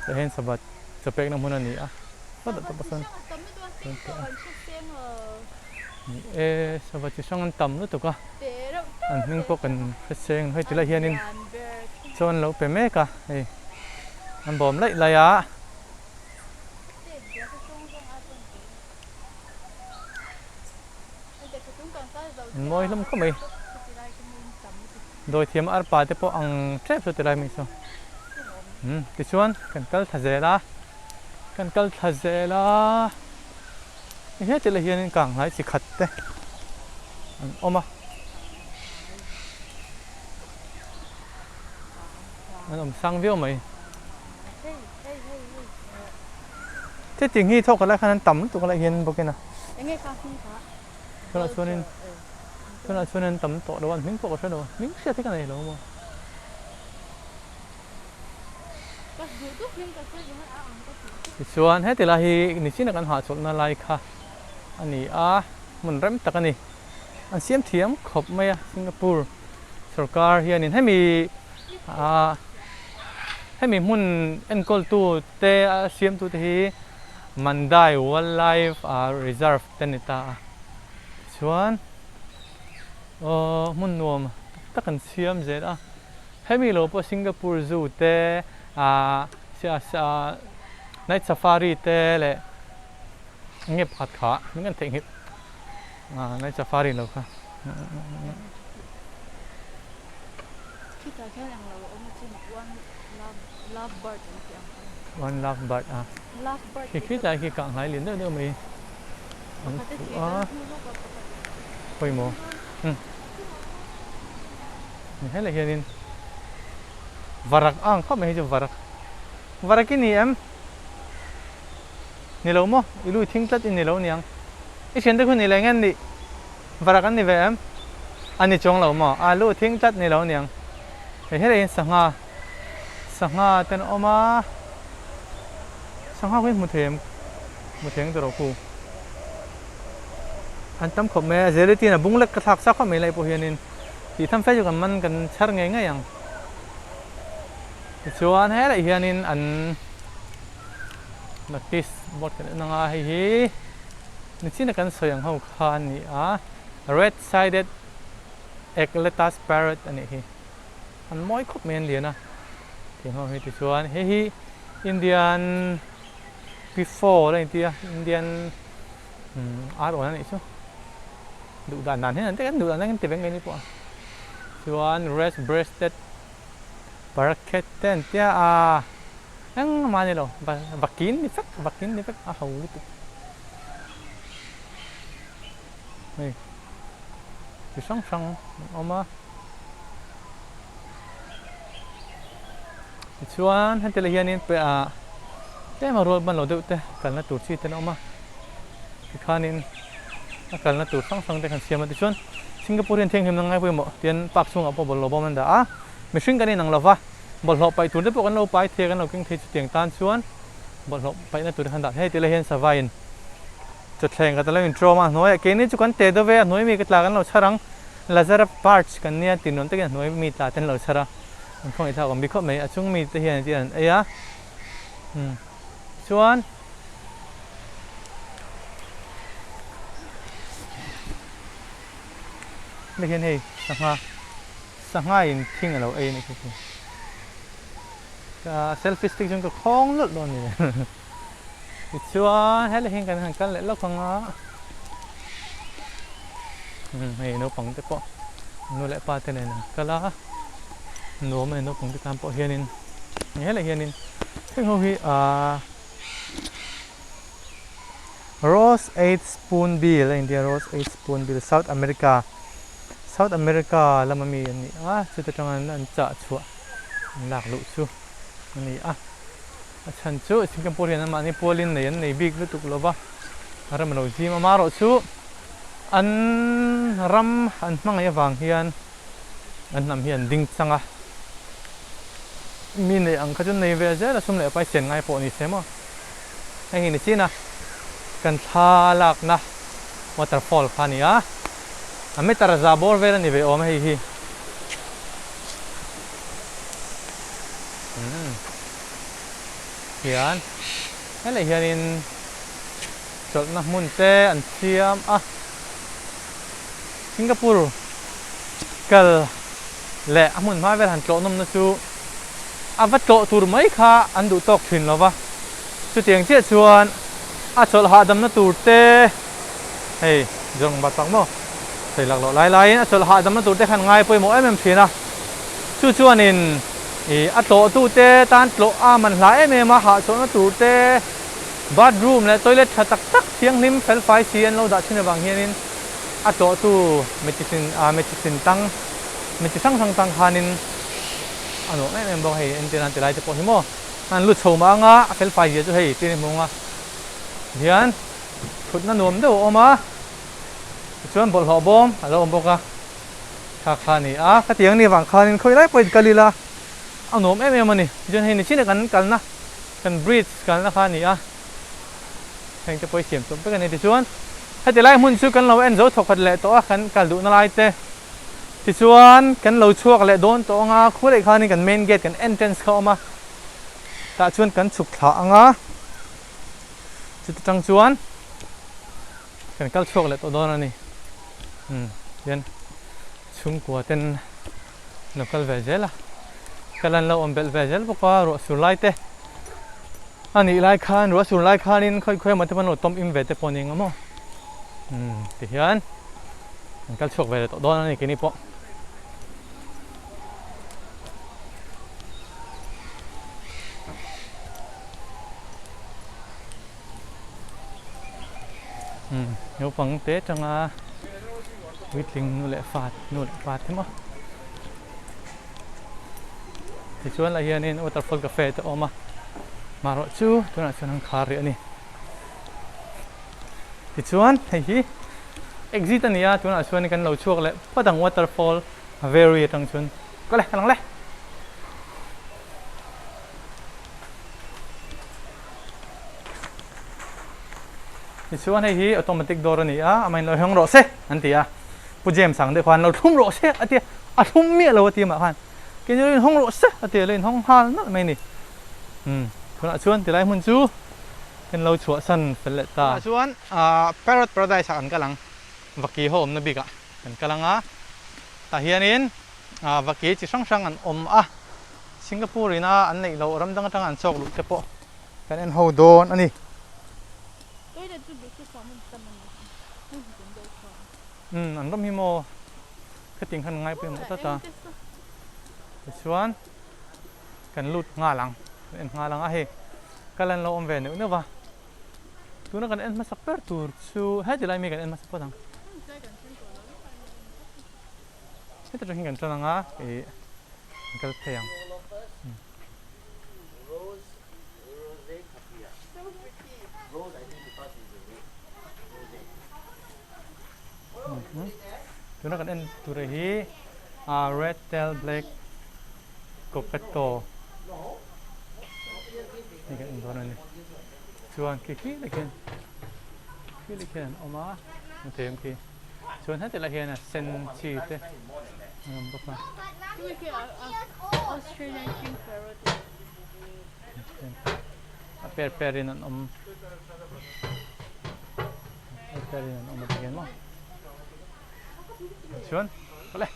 tah hian sava chaw pekna hmun a ni a, sawtah tawp ah sawn sawn pe a. Ni e, sava chi hrang an tam lutuk a, an hming pawh kan hre seng hei tilai hianin chaw an lo pe mek a, hei an bawm laih laih a. An mawi hlawm khawp mai. Dawithiam arpa te pawh ang tep chu tilai mai saw. Umm tichuan kan kal thla zel a, kan kal thla zel a, hei tilai hianin kang hlai chi khat te an awm a. An awm sang viau mai. Thiltih hi thawk lai khan an tam lutuk lai hian bawk in a. Enge kha hming kha? Tunah chuanin tunah chuan an tam tawh lo a, an hming pawh ka hre lo a, hming hriat hi ka nei lo maw? Tichuan heti lai hi nichin a kan hahchawlhna lai kha a ni a, hmun rem tak a ni. An siam thiam khawp mai a, Singapore sorkar hianin hemi ah hemi hmun enkawltu te a siamtu te hi Mandai Wildlife Reserve te ni ta a, tichuan aw hmun nuam tak tak an siam zel a, hemi lo pawh Singapore Zoo te ah Night Safari te leh eng nge pakhat kha min kan theihnghilh. Night safari lo kha. Khitah khian eng lo a awm a chin one love love bird an tih ang kha. One love bird a. Love bird Khi khi tlai khi kah hnai lian deuh deuh mai. An phuh a. Khawi maw? Hmm. Ni helai hianin varak ang khawp mai hi chu varak. Varak i ni em? Ni lo maw? I lui thing tlat i ni lo niang. I thiante khu ni leh nge nih? Varak an ni ve em? A ni chuang lo maw? A lu thing tlat ni lo niang. Hei helaiin sangha, sangha te an awm a, sangha khu hi hmu thei em? Hmu thei ang tawh khu. An tam khawp mai a, zelitin a bung lek ka thlak chak khawp mai lai pawh hianin tih tham fe chu kan man kan chhar ngei ngei ang. Tichuan helaiah hianin an. Notice board kan en anga hei hi nichina kan sawi ang ho kha a ni a red sided egg-lettuce parrot a nih hi an mawi khawp mai an lian a tih ho hi tichuan hei hi Indian P4 a inti a Indian ar awn a nih chu duh dan dan hian an duh dan dan an ti vek mai ni pawh a chuan red breasted parakeet te an tia a. Engmah a ni lo, vakin ni vek, vakin ni vek a ho lutuk. Hei chi hrang hrang an awm a. Tichuan heti lai hianin ah tlem a rual ban lo deuh te kalna tur chi te an awm a. Tikhanin a kalna tur hrang hrang te kan siam a. Tichuan Singapore hian thianghlimna ngai pawimawh tian park chhungah pawh bawlhhlawh bawm an dah a, mihring kan inang lo va. Bawlhhlawh paih tur te pawh kan lo pai thei a, kan lo keng thei chutiang tan chuan bawlhhlawh paihna tur khan dah thei. Hei tilai hian sava in chawthleng khat a lo intrawm a, a hnuaiah keini chu kan te deuh ve a, a hnuai mi ka tla kan lo chhar ang. Lazara parch kan nia ti nuam takin a hnuai mi tla te an lo chhar a, an khawngaih thlak awm bik khawp mai. A chung mi te hian engtin an ei a, umm chuan hei hian hei sangha. Sangha in thing a lo ei a nih khi. Ka selfie stick chuan ka khawng lawlh dawn a ni. Tichuan helai hian kan han kal leh lawk ang a, hei naupang te pawh nu leh pa te nen an kal a, nuam a ni naupang te tan pawh hianin helai hianin heng ho hi ahh Rose eight spoon bill a intia rose eight spoon bill South America South America lama mi an ni a chuta tanga an chah chhuah an lak luh chu a ni a a chhan chu Singapore hian anmahni pualin nei an nei bik lutuk lo va a ram a lo zim a amaherawhchu an ram an hmangaih avang hian an hnam hi an ding chang a mi neih ang kha chu nei ve zel a sum leh pai sen ngai pawh ni se maw hei hi ni chin a kan thla lakna waterfall kha a ni a a meter za bawr vel a ni ve awm a hei hi umm hian helai hianin chawlhna hmun te an siam a. Singapore kal leh a hmun hma vel han tlawh nawmna chu a va tlawh tur mai kha an duh tawk thin lo va, chutiang chiah chuan a chawlh hahdamna tur te hei zawng bat tak maw sawi lak loh lai laiin a chawlh hahdamna tur te khan ngai pawimawh em em thin a, chu chuanin ih a tlawhtu te tan tlawh a man hla em em a hahchawlhna tur te bathroom leh toilet tha tak tak thianghlim felfai si an lo dah thin avang hianin a tlawhtu mi chi ah mi chi tin tang mi chi hrang hrang tang khanin a nuam em em bawk a hei entir nan ti lai te pawh hi maw an lu chho mah anga a felfai zia chu hei tir hmung a hian thutna nuam deuh a awm a tichuan bawlhhlawh bawm a lo awm bawk a tha kha a ni a khatiang ni vang khanin khawi lai pawhin kal ila a nuam em em a ni tichuan hei nichin a kan kalna kan bridge kalna kha a ni a. Heng te pawh hi siam chawp vek a ni. Tichuan, heti lai hmun chu kan lo en zo thawkhat leh tawh a, kan kal duhna lai te. Tichuan, kan lo chhuak leh dawn tawh ang a, khuleh khanin kan main gate, kan entrance kha a awm a, tah chuan kan chhuk thlah ang a, chuti tang chuan kan kal chhuak leh tawh dawn a ni. Umm, tihian chhungkua ten lo kal ve zel a, kal an lo awm belh ve zel bawk a, ruah sur lai te. A nih lai khan ruah sur lai khanin khawi khawi emaw te pawh an lo tawm im ve te pawh a ni ang maw umm tihian an kal chhuak ve leh tawh dawn a ni keini pawh. Umm naupang te atanga puitling nu leh fa nu leh pa te maw tichuan lah hianin waterfall cafe te a awm a marawh chu tunah chuan an khar rih a ni tichuan hei hi exit a ni a tunah chuan kan lo chhuak leh phawt ang waterfall very atang chuan ka le ka lang le. Tichuan hei hi automatic door a ni a amahin lo hawng rawh se an ti a Pu James ang deuh khan lo thlum rawh se a ti a a thlum miah lo a ti amah khan keini lo inhawng rawh se a ti a lo inhawng nghal nalh mai a ni umm tunah chuan tilai hmun chu kan lo chhuahsan fel leh ta. Tunah chuan ahh Parrot Paradise ah kan kal ang vaki ho awmna bikah kan kal ang a tah hianin ahh vaki chi hrang hrang an awm a Singapore ina an neih loh ram dang atanga an chawk luh te pawh kan en ho dawn a ni. Umm an ram hi maw khatiang khan ngai pawimawh tlat a tichuan kan lut nghal ang kan en nghal ang a hei kal an lo awm ve neuh neuh va tuna kan en hmasak ber tur chu heti lai mi kan en hmasak phawt ang heti atang hian kan tan ang a ih kan kal phei ang. Tuna kan en tur hi red tail black cockatoo hei kan en dawn a ni chuan khi khi leh khian khi leh khian an awm a hmu thei ang khi chuan heti lai hian a sen chi te an awm bawk a. A per per in an awm a per in an awm a ti hian maw chuan awle.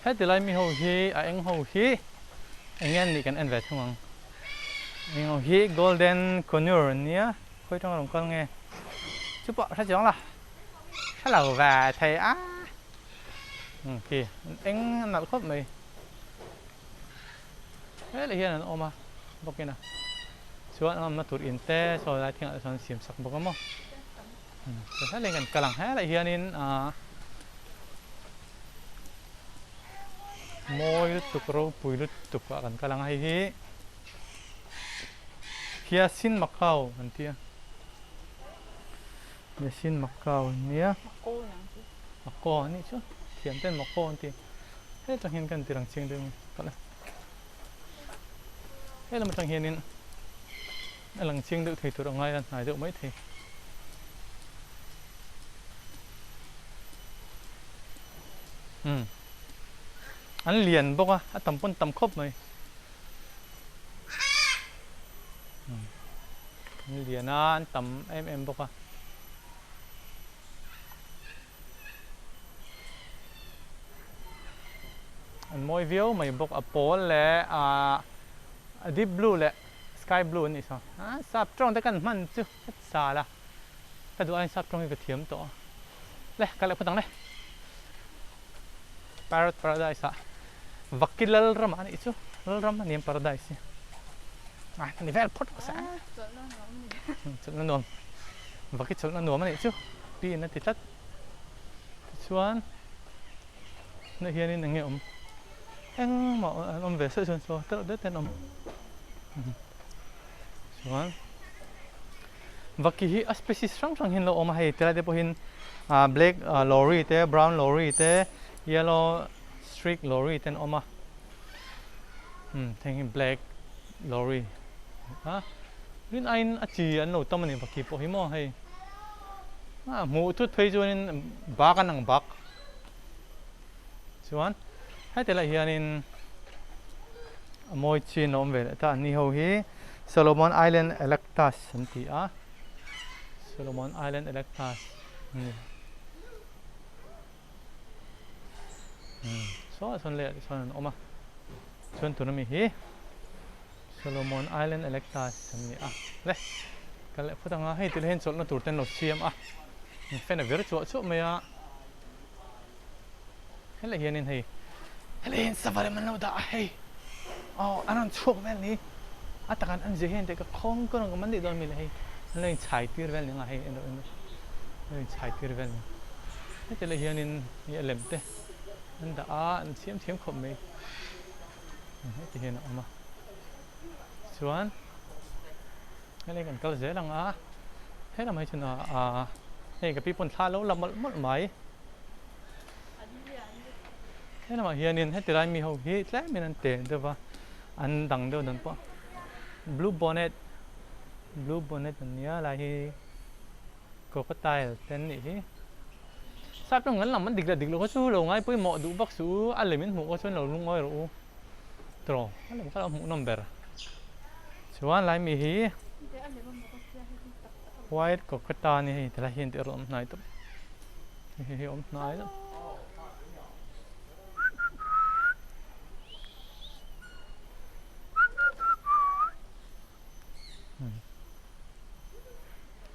Heti lai mi ho hi a eng ho hi eng nge an nih kan en ve thung ang. Eng ho hi golden conure an nia khawi tanga rawn kal nge chu pawh hre chiang la hre lo ve thei a khi eng a nalh khawp mai. Helai hian an awm a bawkin a chuan an awmna tur in te saw lai thingah te sawn an siam sak bawk a maw helai kan kal ang helai hianin ahh mawi lutuk ropui lutuk ah kan kal ang a hei hi Hiasin Macau an ti a Hiasin Macau an nia Macau a nih chu thiam ten Macau an ti. He tang hian kan tirang chiang deuh palh a. He lam atang hianin a lang chiang deuh thei tur a ngai a hnai deuh mai thei. Umm an lian bawk a, a tam pawn tam khawp mai. Umm an lian a, an tam em em bawk a. An mawi viau mai bawk a pawl leh ahh a deep blue leh sky blue an nih saw ah sap tawng te kan hman chu ka chal a ka duh aiin sap tawng hi ka thiam tawh a le ka leh phawt ang le parrot paradise ah vaki lalram ah a nih chu lalram a ni ang paradise hi ah a ni vel phawt rawh se chawlhna nuam vaki chawlhna nuam a nih chu pi in a ti tlat tichuan tunah hianin eng nge awm engmah an awm ve sawi chuan saw tereuh deuh te an awm chuan vaki hi a species hrang hrang hian lo awm a hei tilai te pawhin ah black lory te brown lory te yellow streak lory te an awm a umm heng hi black lory a rin aiin a chi an lo tam a ni vaki pawh hi maw hei ah hmuh thut phei chuanin bak an ang bak chuan heti lai hianin a mawi chin a awm ve leh ta an ni ho hi Solomon Island Electus an ti a Solomon Island Electus a ni saw sawn leh sawn an awm a chuan tuna mi hi Solomon Island Electus an ni a le kal leh phawt anga hei tilai hian chawlhna tur te an lo siam a fan a vir chuah chuah mai a helai hianin hei helai hian sava rem an lo dah a hei aw an rawn chhuak vel ni a takah an zia hian teh ka khawng ka rawn man daih dawn mi le hei an lo inchhai tir vel ni ang a hei en rawh en rawh an lo inchhai tir vel ni heti lai hianin hei a lem te an dah a an siam thiam khawp mai heti hian a awm a chuan helai kan kal zel ang a helam hi chuan ah hei ka pi pawn thla a lo la mawlh mawlh mai helamah hianin heti lai mi ho hi tlemin an te deuh va an dang deuh dan pawh blue bonnet blue bonnet an nia lai hi crocodile te an nih hi sap rawng kan lam an dik leh dik loh kha chu lo ngai pawimawh duh vak suh u a lem in hmuh kha chuan lo lungawi rawh u tawh a lem kha lo hmuh nawm ber chuan lai mi hi white crocodile a ni hei tilai hian tih a rawn awm hnai tawp hei hi awm hnai deuh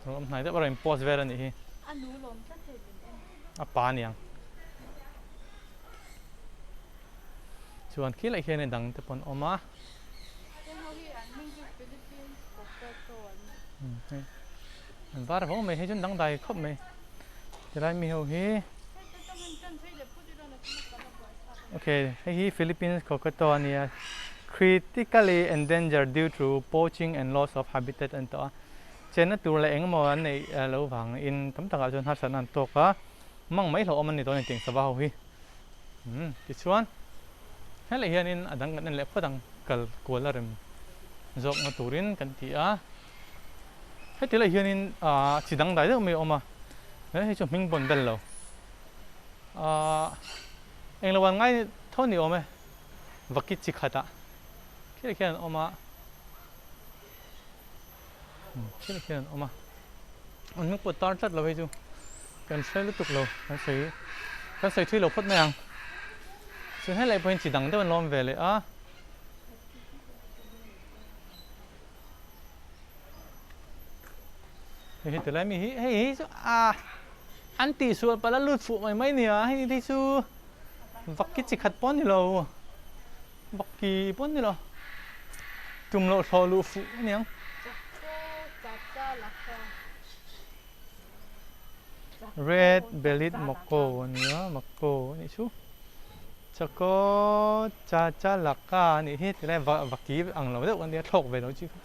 rawn awm hnai deuh a rawn in post vel a nih hi a pa aniang chuan khilai hian a dang te pawh an awm a. An var ho mai hei chuan dangdai khawp mai tilai mi ho hi okay hei hi Philippines cockatoo a nia critically endangered due to poaching and loss of habitat an tawh a chenna tur leh engemaw an neih loh vangin tam takah chuan harsatna an tawk a mang mai hlauhawm an ni dawn a ni tih sava ho hi umm tichuan helai hianin a dang kan en leh phawt ang kal kual a rem zawkna turin kan ti a. Heti lai hianin ahh chi dang dai deuh mai a awm a, he hei chu hming pawn bel lo. Ahh englo an ngai tho ni awm e, vaki chi khatah khilai khian an awm a. Thil khian an awm a, an hming pawh tar tlat lo hei chu kan hre lutuk lo, kan sawi kan sawi thui lo phawt mai ang. Chuan helai pawhin chi dang deuh an lo awm ve leh a. Hei hi tilai mi hi hei hi chu a an tihsual palh a lut fuh mai mai nia hei hi chu vak hi chi khat pawh a ni lo vak ki pawh a ni lo tum loh thlawh luh fuh a niang. Red bellied macaw a nia macaw a nih chu chaw cha cha laka a nih hi tilai vaki ang lo deuh a nia thlawk ve lo chi kha.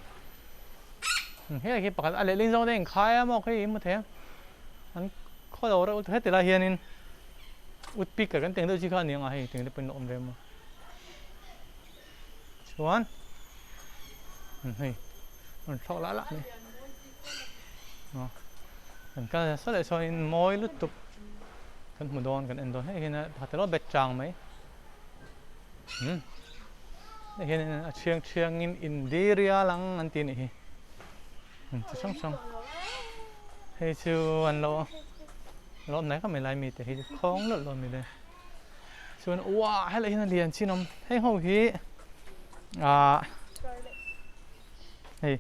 Hei khi pakhat a lehling zawng te in khai a maw khi i hmu thei a an khaw lo reuh heti lai hianin woodpecker kan tih ang deuh chi kha a ni ang a hei tiang te pawhin a awm ve maw chuan hei rawn thlawk lah lah mai kan kal nasa leh chuanin mawi lutuk kan hmu dawn kan en dawn hei hian pakhat alo bet chang mai. Hei hianin a thiang thiangin Indiria lang an ti a nih hi chi hrang hrang hei chu an lo lo awm hnai khawp mai lai mi te hi chu khawng lawlh lawlh a ni le chuan uah helai hian a lian chin a awm hei ho hi ahh hei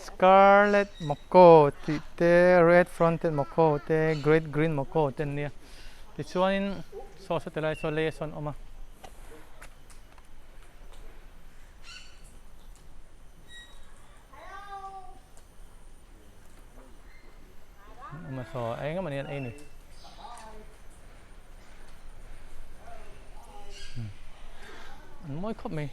scarlet macaw tih te red fronted macaw te great green macaw te an nia tichuanin saw saw tilai saw lei sawn a awm a. Awm a saw eng emaw ni an ei ni. An mawi khawp mai.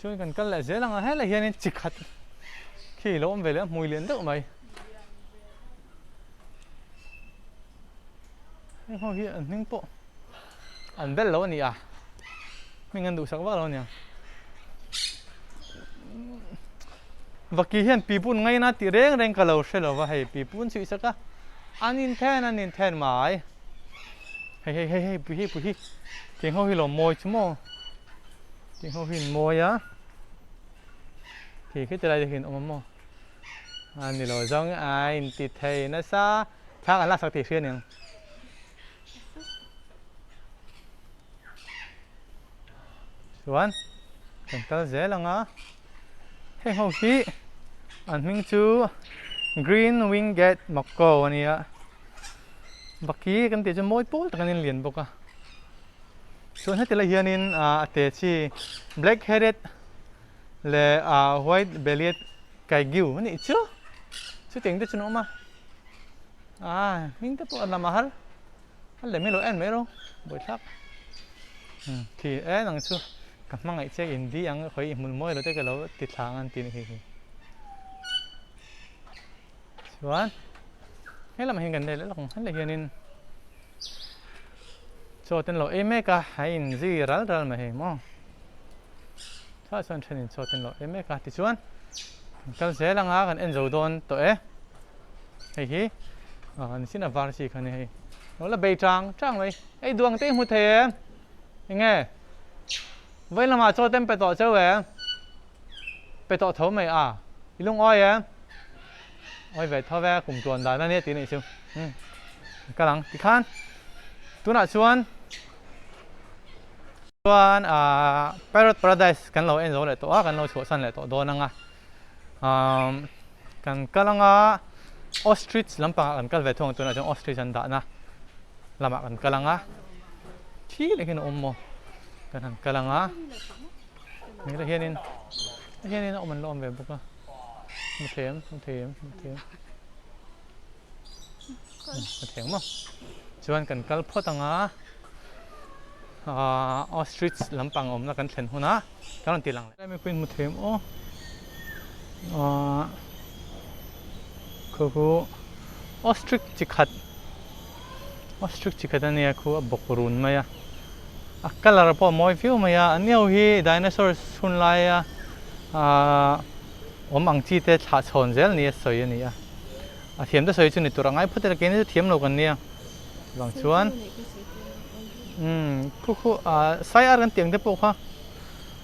Chuan kan kal leh zel ang a helai hianin chi khat khi lo awm ve leh a hmui lian deuh mai. Heng ho hi an hming pawh an bel lo a ni a, hming an duhsak vak lo a niang. Vaki hian pipun ngaina tih reng reng ka lo hre lo va hei pipun chhuih sak a an inthen an inthen mai hei hei hei hei pui hi pui hi tiang ho hi lo mawi chu maw tiang ho hi an mawi a khi khi ti lai te hian awm a maw a ni lo zawng a inti thei nasa thla kan laksak tih hria aniang. Chuan kan kal zel ang a heng ho hi an hming chu green winged macaw a nia vaki kan tih chu mawi pawl tak an inlian bawk a chuan heti lai hianin a te chi black headed leh white bellied kaigiu a nih chu chutiang te chu an awm a hming te pawh a lam a har. A lem hi lo en mai rawh buaithlak khi e nang chu ka hmangaih che in di ang khawi i hmul mawi lo te ka lo ti thla ang an ti nih khi chuan he lamah hian kan nei leh lawk ang helai hianin chaw te an lo ei mek a a inzi ral ral mai hei maw tah chuan thenin chaw te an lo ei mek a tichuan kan kal zel anga kan en zo dawn tawh e. Hei hi nichin a var chi kha a ni hei. Lo la bei chang chang mai. Hei duang te i hmu thei em? Enge? Vawi lamah chaw te an pe tawh cheu em? Pe tawh tho mai a. I lungawi em? Awi ve tho ve, kum tuan dan a nia tih a nih chu. Umm kal ang tikhan tunah chuan chuan ah Parrot Paradise kan lo en zo leh tawh a, kan lo chhuahsan leh tawh dawn ang a. Umm kan kal anga ostrich lampangah kan kal ve thung ang tunah chuan ostrich an dahna lamah kan kal anga thi leh hian a awm maw kan han kal anga hmel hianin hianin a awm an la awm ve bawk a hmu thei em hmu thei em hmu thei em hmu thei ang maw chuan kan kal phawt anga ahh ostrich lampang awmna kan thlen hunah kan rawn ti lang leh. Lai pawhin hmu thei em aw ahh khu khu ostrich chi khat ostrich chi khat ania khu a bawk run mai a a colour pawh a mawi viau mai a an ni ho hi dinosaurs hun laia ahh awm ang chi te thlah chhawn zel nia sawi a ni a a thiam te sawi chu ni tur a ngai phawt ila keini chu thiam lo kan nia vang chuan umm khu khu ahh sai ar kan tih ang te pawh kha.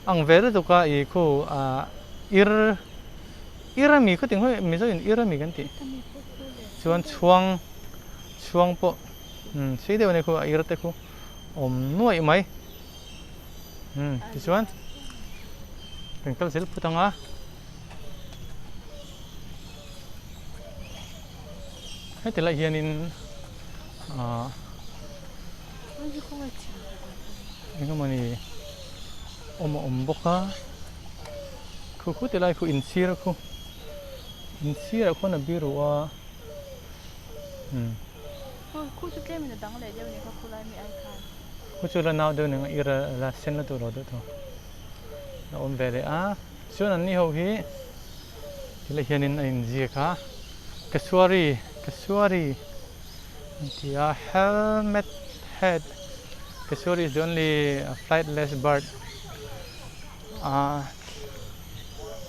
Ang ve lutuk a i khu ah ir ir a mi khaw ting hawi Mizo in ir a mi kan tih chuan chhuang chhuang pawh umm sei deuh a ni khu a ir te khu awm nuaih mai umm tichuan kan kal zel phut ang a. Heti lai hianin ah Engemawni awm a awm bawk a, khu khu ti lai khu inchhir khu inchhirah khuan a biru a umm. Khu chu tlem in a dang leh deuh a ni kha khu lai mi ai khan. Khu chu la nau deuh nen a ir a la sen la duh lo deuh tawh a awm ve leh a, chuan an ni ho hi ti lai hianin a inziak a Kasuari Kasuari. An ti a, helmet head cassowary is the only flightless bird a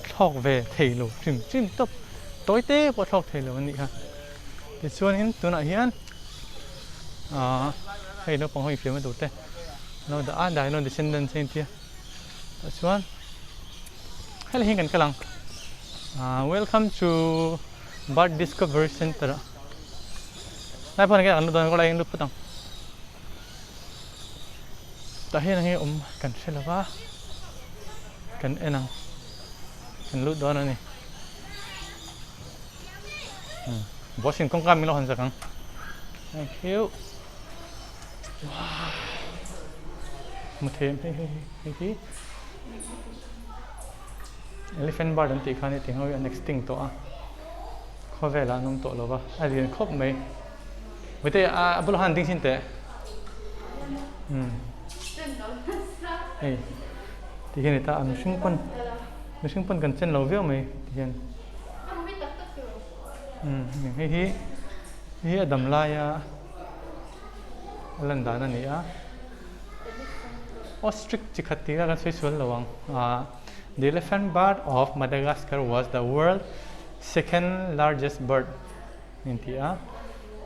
thlawk ve thei lo hrim hrim tawp tawi te pawh thlawk thei lo a nih kha tichuanin tunah hian ahh hei naupang ho infiamna tur te an lo dah a dino descendants a intia tah chuan helai hi kan kal ang ahh welcome to bird discovery center ah. Lai pawh an lut dawn kawlai an lut phawt ang. Tah hian enge awm kan hre lo va, kan en ang, kan lut dawn a ni. Boss in kawngka min lo hawn zak ang. Thank you. Wow. Mu thei hei hei hei hi. Elephant bird an tih khan heti ang ho hi an extinct tawh a. Khawvelah an awm tawh lo va, a lian khawp mai. Vawite a bulah khan ding chin teh. Umm. Hei ti hian ita a mihring pawn mihring pawn kan chen lo viau mai ti hian. Umm hei hi hei hi a dam laia a lan dan a ni a. Ostrich chi khat tih kha kan sawi sual lo ang. Ah the elephant bird of Madagascar was the world Second largest bird a inti a,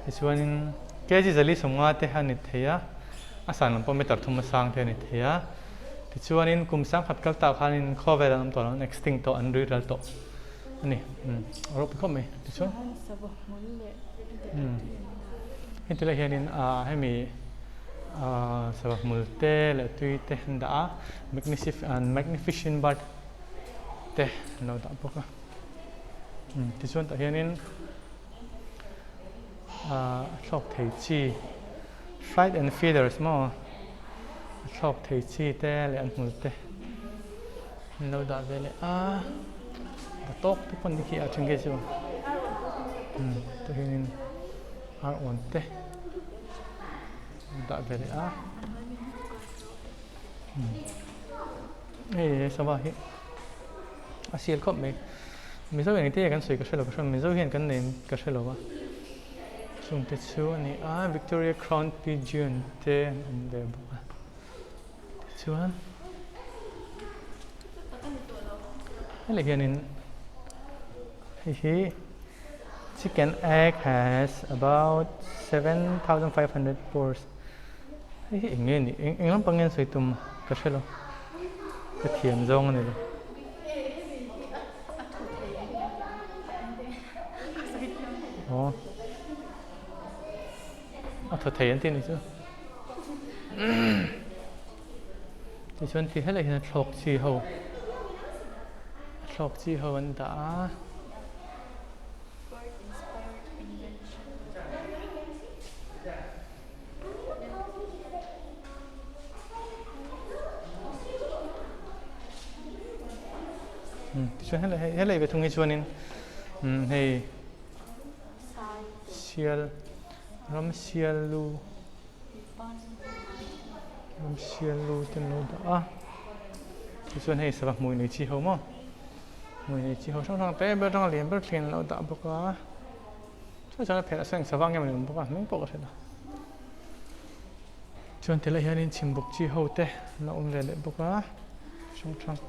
tichuanin kg zali sawmnga te a ni thei a, a san lam pawh meter thum a sang te a ni thei a, tichuanin kum sangkhat kal tah khanin khawvel an awm tawh lo, an extinct tawh, an rui ral tawh a ni, umm a ropui khawp mai tichuan umm heti lai hianin ah hemi ah sava hmul te leh tui te an dah a, magnificent bird te an lo dah bawk a. Tichuan tah hianin ahh a thlawk thei chi flight and feathers maw a thlawk thei chi te leh an hmul te an lo dah ve leh a a tawk te pawh ni khi a then khi chu umm tah hianin ar awn te an dah ve leh a umm hei sava hi. A sial khawp mai. Mizo hian engtin nge kan sawi ka hre lo ka hre Mizo hian kan nei ka hre lo a. Chung te chu a ni a, Victoria Crown Pigeon te an awm ve bawk a. Tichuan helai hianin hei hi chicken egg has about 7500 pores Hei hi eng nge ni eng eng lampang nge an sawi tum ka hre lo ka thiam zawng a ni lo. Aw a thaw thei an tih a nih chu tichuan ti helai hian a thlawk chi ho a thlawk chi ho an dah a. Tichuan helai hei helai ve thung hi chuanin umm hei sial ram sial lu ram sial lu te an lo dah a tichuan hei sava hmui nei chi ho maw hmui nei chi ho hrang hrang te ber atanga lian ber thleng an lo dah bawk a. Chuan chuan a phelh a seng sa vang em ani awm bawk a hming pawh ka hre lo. Chuan tilai hianin chhimbuk chi ho te an lo awm ve leh bawk a hrang hrang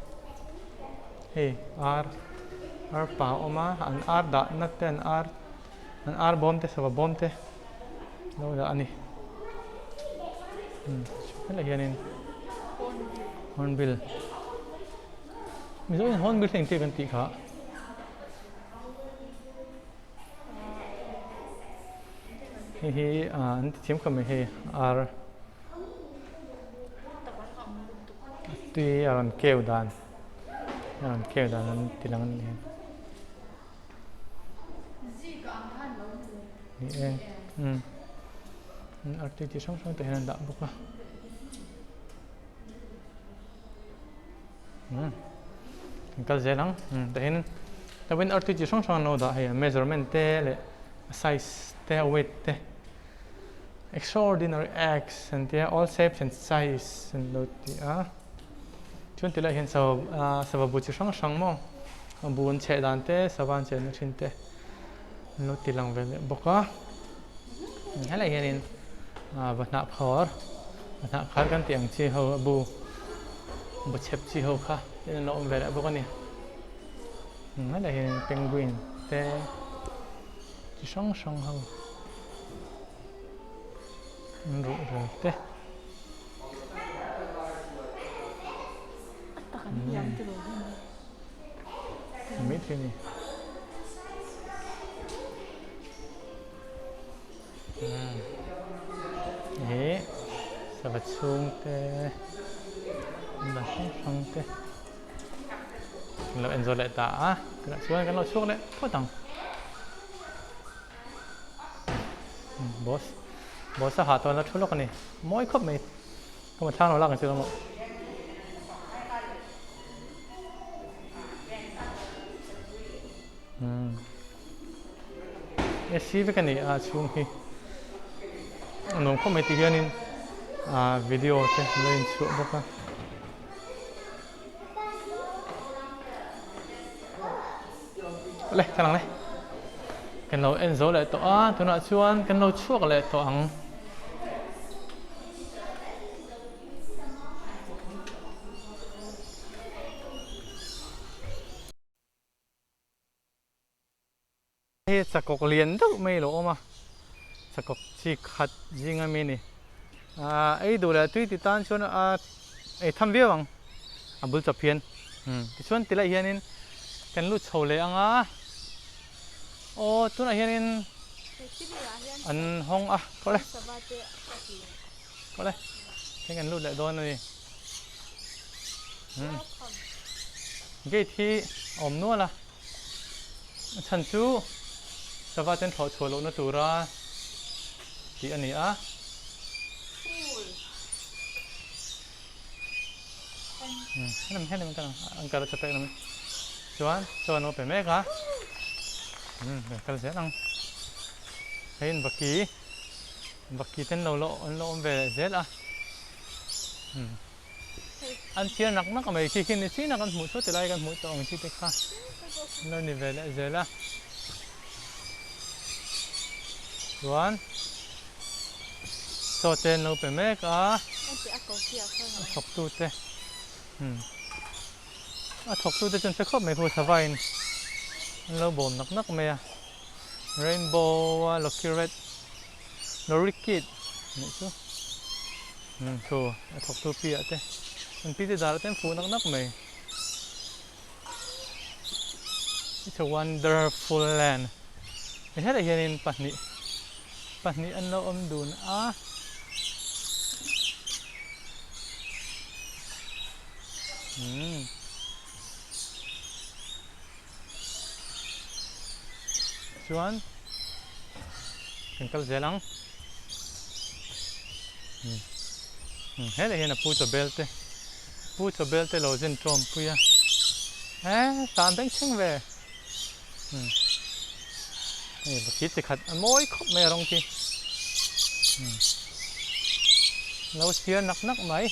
hei ar ar pa a awm a an ar dah na te an ar an ar bawm te sava bawm te an lo dah a ni helai hianin hornbill. Mizo in hornbill hi engtia kan tih kha? Hei hi an ti thiam khawp mai hei ar tui a rawn keu dan a rawn keu dan an ti lang a nih hi. Ni e umm artui chi hrang hrang te hian an dah bawk a. Umm kan kal zel ang umm tah hian tawin artui chi hrang hrang an lo dah hei a measurement te leh a size te a weight te extraordinary eggs an tia all shapes and size an lo ti a chuan tilai hian sava ah sava bu chi hrang hrang maw a bu an chheh dan te sava an chenna thin te an lo ti lang ve leh bawk a helai hianin ah va hnah khawr va hnah khar kan tih ang chi ho a bu bu chhep chi ho kha tin an lo awm ve leh bawk a ni helai hianin penguin te chi hrang hrang ho an ruh rel te. Mai thei a ni. Ih sava chhung te dan hrang hrang te kan lo enzawl leh ta a tunah chuan kan lo chhuak leh phawt ang boss boss a hah tawn a thu lawk a ni mawi khawp mai ka ma thlang lo lak ang chu emaw. AC vek a ni a chhung hi a nuam khawp mai ti hianin ah video te an lo inchhuah bawk a. Awle ka lang le kan lo en zo leh tawh a tunah chuan kan lo chhuak leh tawh ang. Hei chakawk lian deuh mai a lo awm a, chakawk chi khat zing ami a ni. Aaa ei duh leh tui ti tan chuan a ei tham viau ang a bul chawp hian. Tichuan ti lai hianin kan lut chho leh ang a, aw tunah hianin an hawng a, kawh le kawh le hei kan lut leh dawn a ni. Gate hi a awm nual a. A chhan chu sava ten thlawh chhuah lohna tura tih a ni a. Chuan chaw an lo pe mek a. Kan kal zel ang. Hei in vaki vaki ten lo an lo awm ve leh zel a. An chhiar nak nak a mai khi khi ni chin a kan hmuh chu tilai kan hmuh tawh ang chi te kha an lo ni ve leh zel a chuan chaw te an lo pe mek a a thawk tu te a thawk tu te chuan hre khawp mai khu sava in an lo bawm nak nak mai a rainbow a lucky red lorikit nih chu. Umm thu a thawk tu pi ah te an pi te dar ah te an fuh nak nak mai it's a wonderful land hei hetah hianin pahnih pahnih an lo awm dun a umm chuan kan kal zel ang. Helai hian a pu chaw bel te pu chaw bel te lo zin tawm pui a eh tan beng thleng ve hei vaki chi khat a mawi khawp mai a rawng khi lo chhiar nak nak mai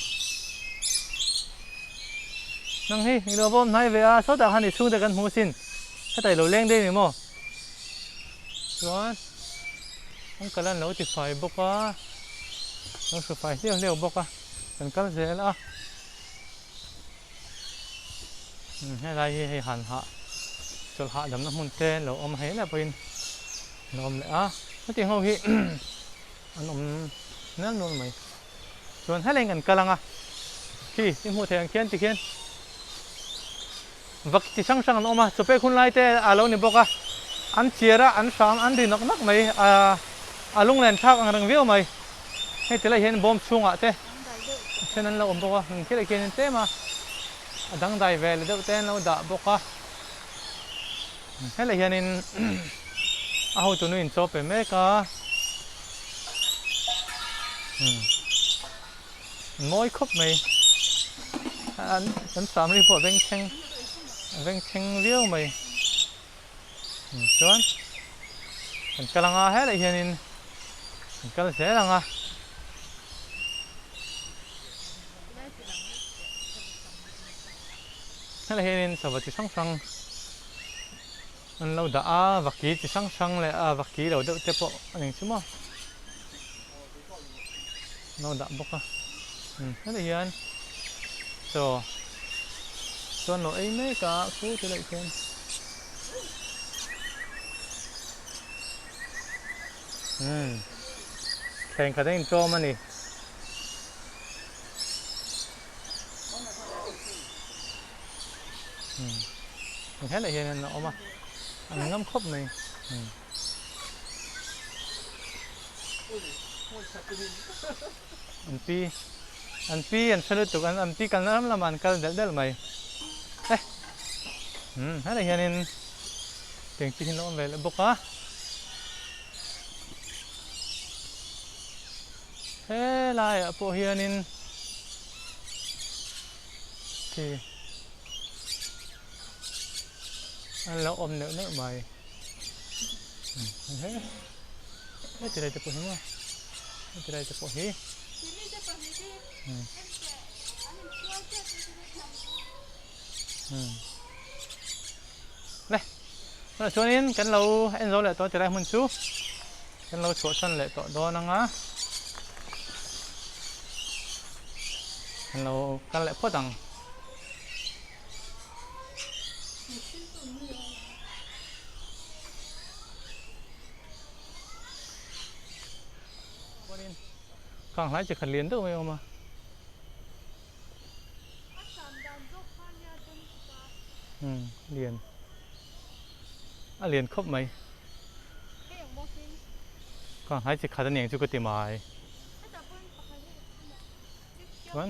nang hi i lo bawm hnai ve a sawtah khan i chhungte kan hmu sin heta i lo leng daih a ni maw chuan. An kal an lo ti fai bawk a, lo hru fai hliau hliau bawk a, kan kal zel a. Helai hi hei han hah chawlh hahdamna hmun te lo awm hei leh pawhin an awm leh a, hetiang ho hi an awm nal nual mai. Chuan helaiin kan kal ang a, khi i hmuh theih ang khian tikhian. Vak chi hrang hrang an awm a, chawpek hun lai te a lo ni bawk a, an chiar a, an hram an ri nawk nawk mai, a lunglen thlak ang reng viau mai. Hei ti lai hian bawm chhungah te a then an lo awm bawk a, heng khi leh khian in tlem a, a dangdai ve leh deuh te an lo dah bawk a. Helai hianin a hotu nu in chaw pe mek a, mawi khawp mai an an samri pawh a bengchheng a bengchheng viau mai chuan kan kal anga helai hianin kan kal zel ang a. Helai hianin sava chi hrang hrang an lo dah a, vaki chi hrang hrang leh a vaki lo deuh te pawh a ning chu maw an lo dah bawk a helai hian chaw chuan lo ei mek a khu ti laih khian. Thleng khat a inṭawm a ni. Helai hian an awm a, an ngam khawp mai. An pi, an pi an hre lutuk, an pi kalna lam lamah an kal delh delh mai. Eh, helai hianin tiang chi hi an lo awm ve leh bawk a. Helaiah pawh hianin khi an lo awm neuh neuh mai he heti lai te pawh hi maw heti lai te pawh hi le tunah chuanin kan lo en zo leh tawh tilai hmun chu kan lo chhuahsan leh tawh dawn ang a kan lo kal leh phawt ang. Kang hlai chi khat lian deuh mai a awm a. Umm lian a lian khawp mai ka hnai chi khat aniang chu ka ti mai chuan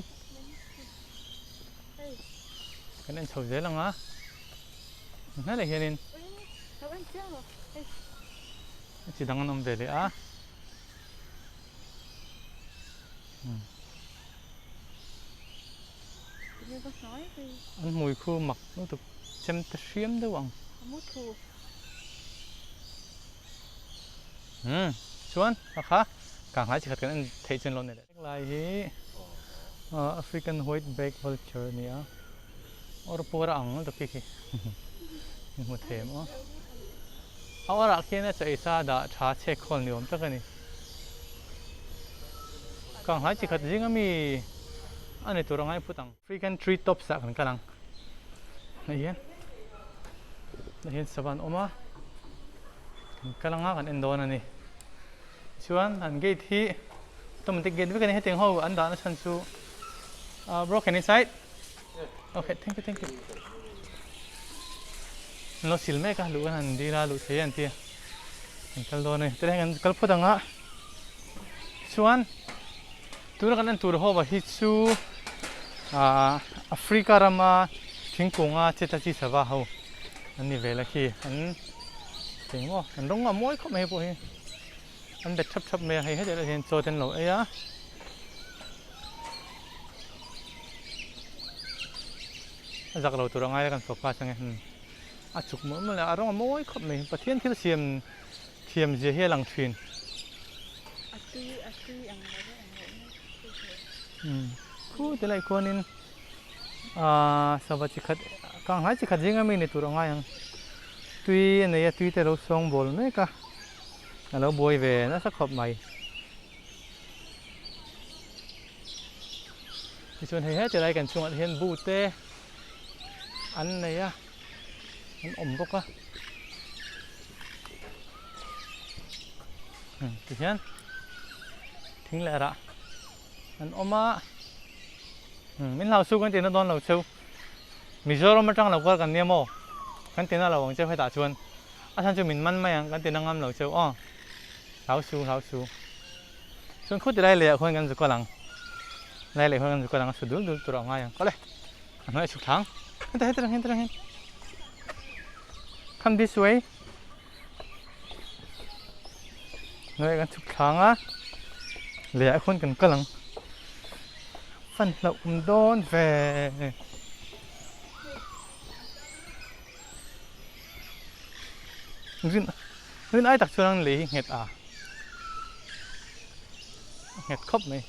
kan en chho zel ang a hnaiah hianin chi dang an awm ve leh a. An hmui khu mak lutuk chem te hriam deuh ang. Umm chuan a kha kang hlai chi khat kan en theih chuan lo nei leh. Lai hi African white back vulture a ni a, awr puar a ang lutuk khi khi in hmu thei em aw. A awrah khian a chaw ei sa dah tha chhek khawl ni awm tak a ni. Kang hlai chi khat zing ami a ni tur a ngai phut ang. African tree tops ah kan kal ang. Hei hian hei hian sava an awm a kan kal anga kan en dawn a ni. Chuan an gate hi automatic gate vek a ni hetiang ho an dahna chhan chu ah bro can inside? Okay thank you thank you. An lo sil mek a luh kan han dil a luh thei a an ti a kan kal dawn a ni tilai hian kan kal phawt ang a chuan tuna kan en tur ho hi chu ah Africa rama thingkunga chet a chi sava ho an ni vel a khi an eng maw an rawng a mawi khawp mai hei pawh hi an bet thap thap mai a hei hetiang hian chaw te an lo ei a. A zak lo tur a ngai a kan focus ang e hmm a chuk mawlh mawlh a a rawng a mawi khawp mai Pathian thil siam thiam zia hi a lang thin. A tui a tui ang lo deuh ang loh mai hmm khu ti lai khuanin ahh sava chi khat kang hlai chi khat zing ami ni tur a ngai ang tui a nei a tui te a lo sawng bawl mek a a lo buai ve nasa khawp mai. Tichuan hei heti lai kan chungah hian bu te an nei a an awm bawk a tihian thing leh rah an awm a min hlau suk an tihna dawn lo cheu. Mizoram atang lo kal kan nia maw? Kan ti na lo ang cheu hetah chuan a chhan chu min man mai ang kan ti na ngam lo cheu aw. Hlau su hlau su. Chuan khuti lai leh ah khuan kan zu kal ang. Lai leh khuan kan zu kal ang a su dul dul tur a ngai ang. Kawle a hnuai a chhuk thlang. Heta heta rang heta rang hin. Come this way. Hnuai kan chhuk thlang a. Leh ah khuan kan kal ang. Fan hlauh awm dawn ve. Rin rin ai tak chuan an lei hi nghet a a nghet khawp mai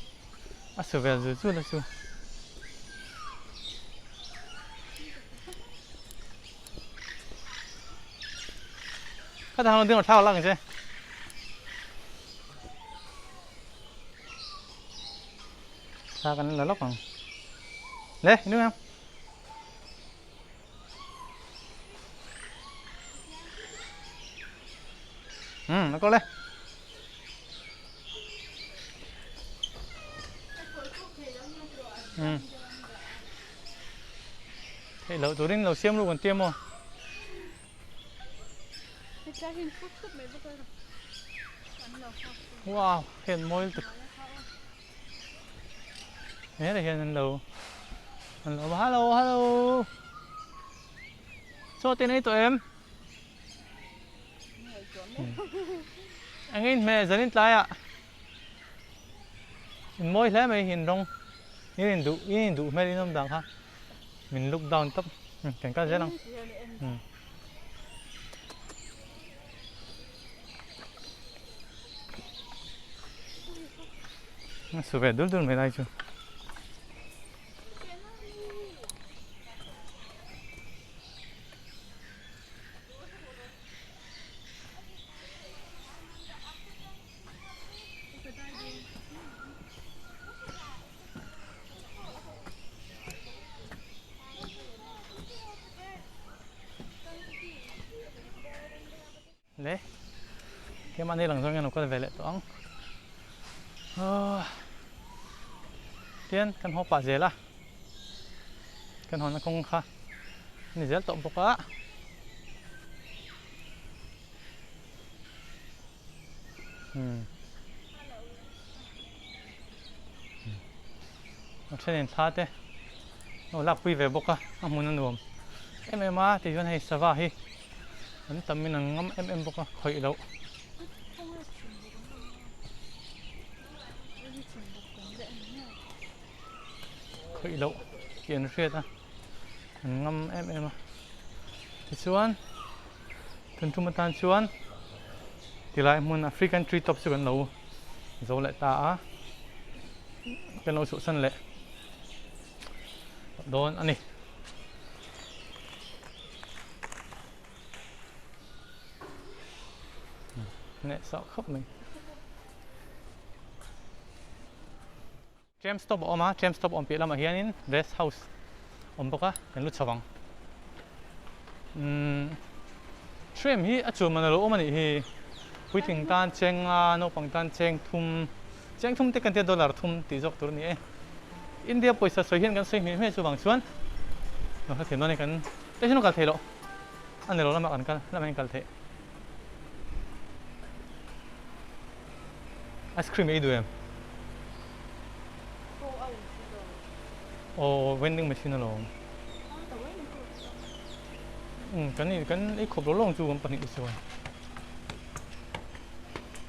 a su vel zul zul a chu kha thang lo ding lo thlau lak ang che. Thla kan la lawk ang le inung em. Ừ, nó có lên. Ừ. Thế lỡ tụi đến lỡ xem luôn còn tiêm không? Wow, hiện môi thực. Thế là hiện lỡ. Hello, hello, hello. Cho tên ấy tụi em. Anh ấy mẹ giờ đến lại ạ. Mỗi lẽ mày hiện rong. Nhìn đủ, nhìn đủ mẹ đi nôm đằng ha. Mình look down tấp. Cảnh cáo dễ lắm. Nó về đun đun mày đây chưa? Le cái mà đây lần sau nghe nó có về lại toang tiên căn hộp bà dễ là căn hộp nó không kha này dễ tộm bọc á nó sẽ nên tha thế nó lạc quy về bọc á muốn ăn uống em em á thì con hay sava hi an tam in an ngam em em bawk a khawih loh khawih loh tih an hriat a an ngam em em a tichuan tun tum atan chuan tilai hmun African tree top chu kan lo zo leh ta a kan lo chhuahsan leh dawn a ni. Nè sợ khóc mình. Tram stop a awm a, tram stop awm piah lamah hianin rest house a awm bawk a, kan lut chho vang. Umm tram hi a chul man a lo awm a nih hi. Puitling tan cheng a, naupang tan cheng thum, cheng thum te kan tia dollar thum tih zawk tur a ni e. India pawisa sawi hian kan sawi hmeh hmeh chuvang chuan lo hla thiam dawn e kan station a kal theih loh a ni lo lamah kan kal lamah hian kal theih. Ice cream ei duh em? Aw vending machine alawm. Umm kan in kan ei khawp lo lawng chu kan pahnih te chuan.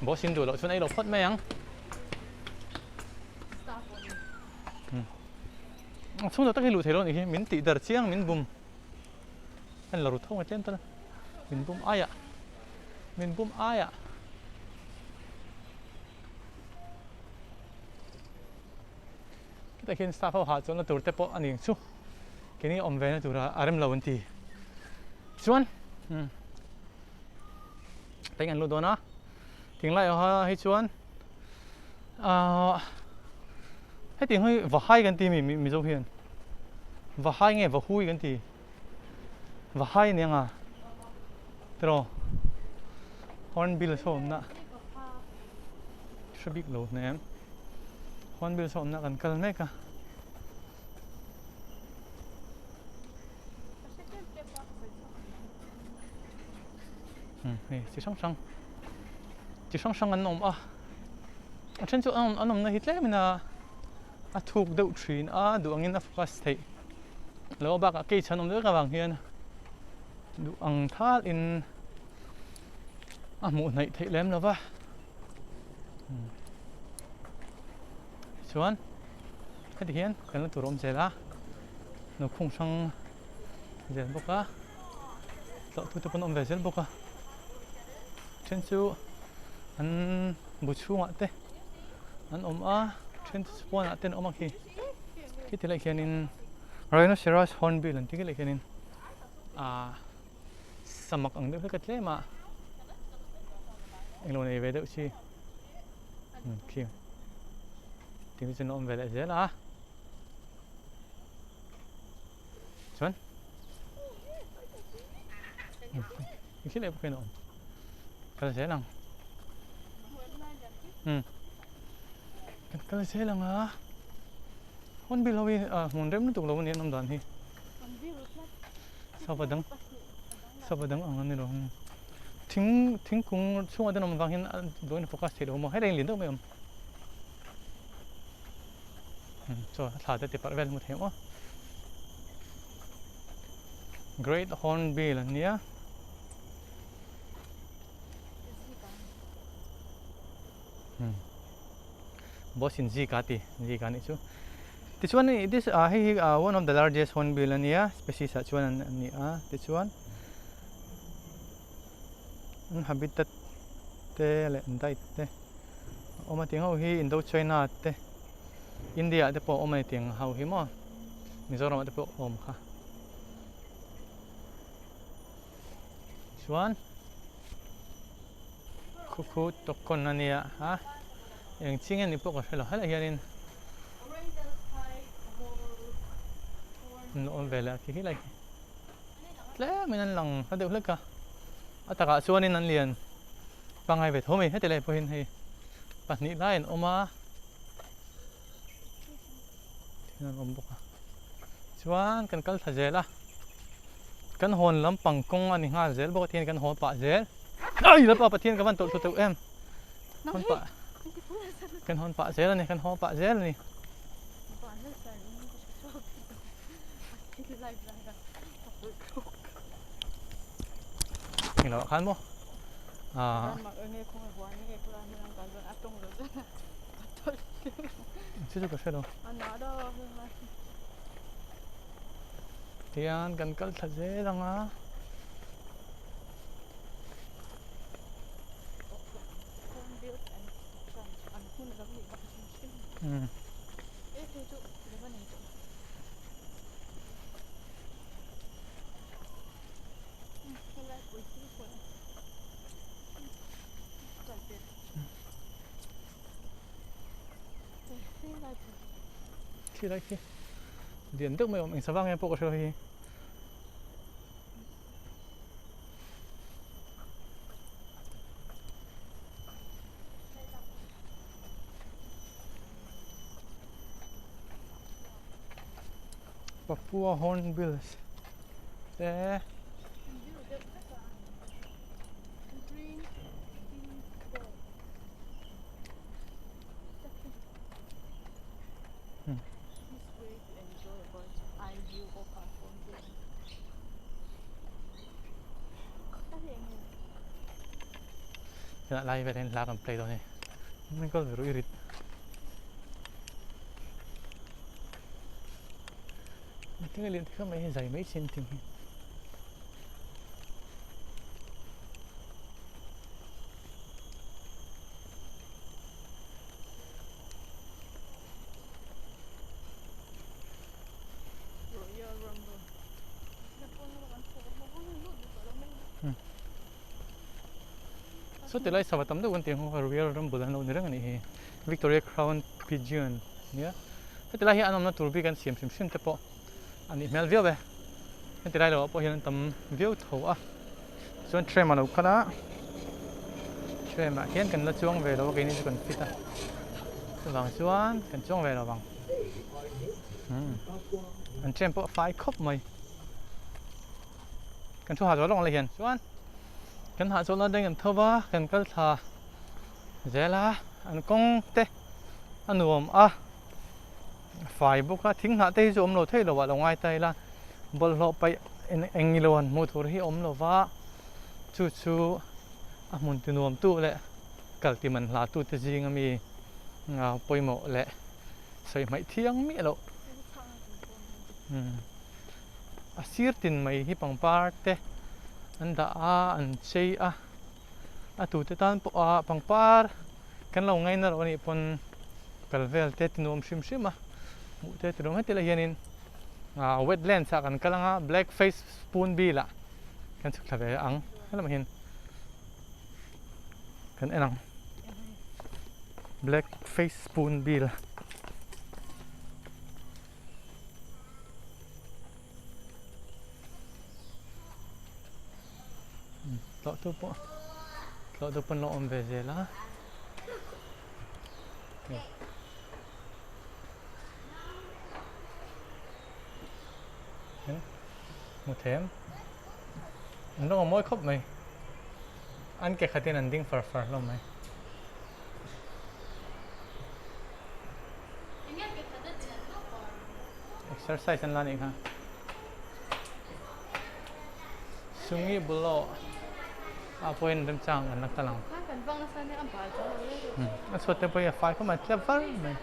Boss in duh loh chuan ei lo phawt mai ang. A chhung tak tak hi luh theih lo a nih hi min tih dar chiang min bum. An la ru tho nge tlem tal a min bum aiah min bum aiah hetah khian staff ho hah chuanna tur te pawh a ni ang chu keini awm ve na tura a rem lo an ti chuan umm tah hian an lut dawn a tinglai ah hi chuan ahh heti hi vahai kan ti mi mizo hian vahai nge vahui kan ti. Va hai nia nga tiraw hornbill saw awmna hre bik lo hnem hornbill saw awmna kan kal mek a. Hei chi hrang hrang chi hrang hrang an awm a a then chu an awmna hi tlem in a a thuk deuh thin a duh angin a focus theih lo a bakah cage an awm vek avang hian duh ang thal in a hmuh hnaih theih lem lo va chuan heti hian kan la tur a awm zel a lo khung hrang zel bawk a tlawh tu te pawn a awm ve zel bawk a then chu an bu chhungah te an awm a then chu pawnah te an awm a khi khi ti lai khianin rhinoceros hornbill an tih khi lai khianin ahh samak ang deuh hlek a tlem a englo nei ve deuh chi khi ting te chuan a awm ve leh zel a. Chuan khi leh bawk in a awm kal zel ang umm kan kal zel ang a hornbill ho hi ah hmun rem lutuk lo a ni an awm dan hi sava dang sava dang ang an ni lo thing thingkung chhungah te an awm avang hian a duhin a focus theih lo maw helai lian deuh mai a awm. Chaw a thla te ti parh vel hmu thei maw Great Hornbill an nia boss in zika ti zika nih chu tichuan this ah hei hi one of the largest hornbill a nia species ah chuan an ni a tichuan an habitat te leh an diet te. Awm a tih ho hi Indo China te India ah te pawh a awm a ni tih ang ho hi maw Mizoram ah te pawh a awm kha chuan khu khu tawkkawn a nia a eng chi nge ni pawh ka hre lo helai hianin an awm ve leh a khi lai khi tlemin an lang hla deuh hlek a a takah chuanin an lian. Pangngai ve tho mai heti lai pawhin hei pahnih lai an awm a thil an awm bawk a chuan kan kal thla zel a kan hawn lampang kawng a ni nghal zel bawk a tihian kan haw pah zel ai lalpa Pathian ka van tawlh thlu teuh em hawn pah kan hawn pah zel a ni kan haw pah zel a ni. Englo ah khan maw ah chu chu ka hre lo tihian kan kal thla zel ang a umm. Khi lai khi lian deuh mai awm eng sava nge pawh ka hre lo hei hi. Papua hornbills te Lai vel hian hla kan play dawn a ni kal ve ru i rit. Thing a lian thei khawp mai hi zai mai chin thing hi. Saw ti lai sava tam deuh kan tih ang kha Royal Rumble an lo ni reng a nih hi Victoria Crown Pigeon nia heti lai hi an awmna tur bik an siam hrim hrim te pawh a nih hmel viau e heti lai lohah pawh hian an tam viau tho a chuan tram a lo kal a tram ah hian kan la chuang ve lo a keini chu kan fit a chuvang chuan kan chuang ve lo vang an tram pawh a fai khawp mai kan thu ha zawh lawk ang lai hian chuan. Kan hahchawlhna atangin kan tho va, kan kal thla zel a, an kawng te a nuam a, fai bawk a, thing hnah te hi chu awm lo thei lo ah lo ngai ta ila, bawlhhlawh paih eng ilo han hmuh tur hi awm lo va, chu chu a hmun ti nuam tu leh kal ti man hla tu te zing ami pawimawh leh sawi hmaih thiang miah loh. A sir tin mai hi pangpar te an dah a, an chei a, a tute tan pawha pangpar kan lo ngaina lo anih pawn kal vel te ti nuam hrim hrim a, hmuh te ti nuam heti lai hianin ah wetlands ah kan kal anga black face spoonbill ah kan chhuk thla ve ang helamah hian kan en ang black face spoonbill. Tlawh tu pawh tlawh tu pawn lo awm ve zel a hmu them an rawng a mawi khawp mai an ke khatin an ding far far hlawm mai. Exercise an la nih kha. Sungi bulo a pawhin remchang an la kal ang. A chhuat te pawh hi a fai khawp mai tlep var mai.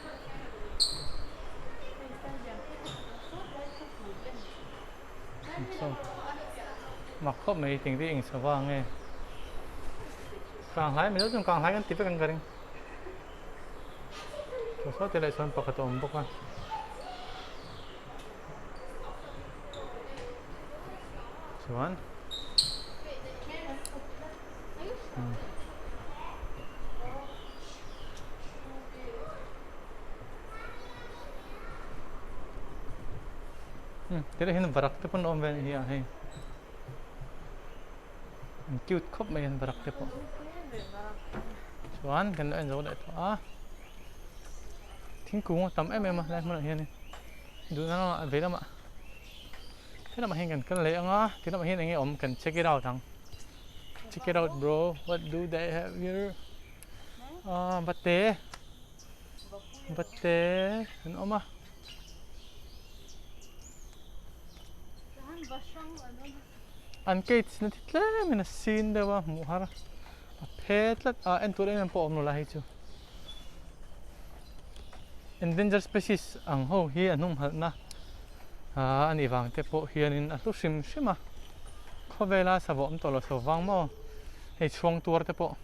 Mak khawp mai ting te eng sava nge. Kang hlai mai chuan kang hlai kan ti vek ang ka ring. Chaw saw te leh chuan pakhat a awm bawk a. Chuan Tilai hian varak te pawn a awm ve a nih hi a hei. An cute khawp mai an varak te pawh. Chuan kan lo en zo leh tawh a. Thingkung a tam em em a helai hmunah hianin duhna lamah vei lamah helamah hian kan kal leh ang a ti lamah hian enge awm kan check it out ang. Check it out bro what do they have here ah vate vate an awm a. An cage na thi tlem in a sin deuh a hmuh har a phe tlat a en tur em em pawh a awm lo lai hi chu endangered species ang ho hi a hnung halh na ah a nih vang te pawh hianin a hlu hrim hrim a khawvela sava awm tawh lo so vang maw hei chhuang tuar te pawh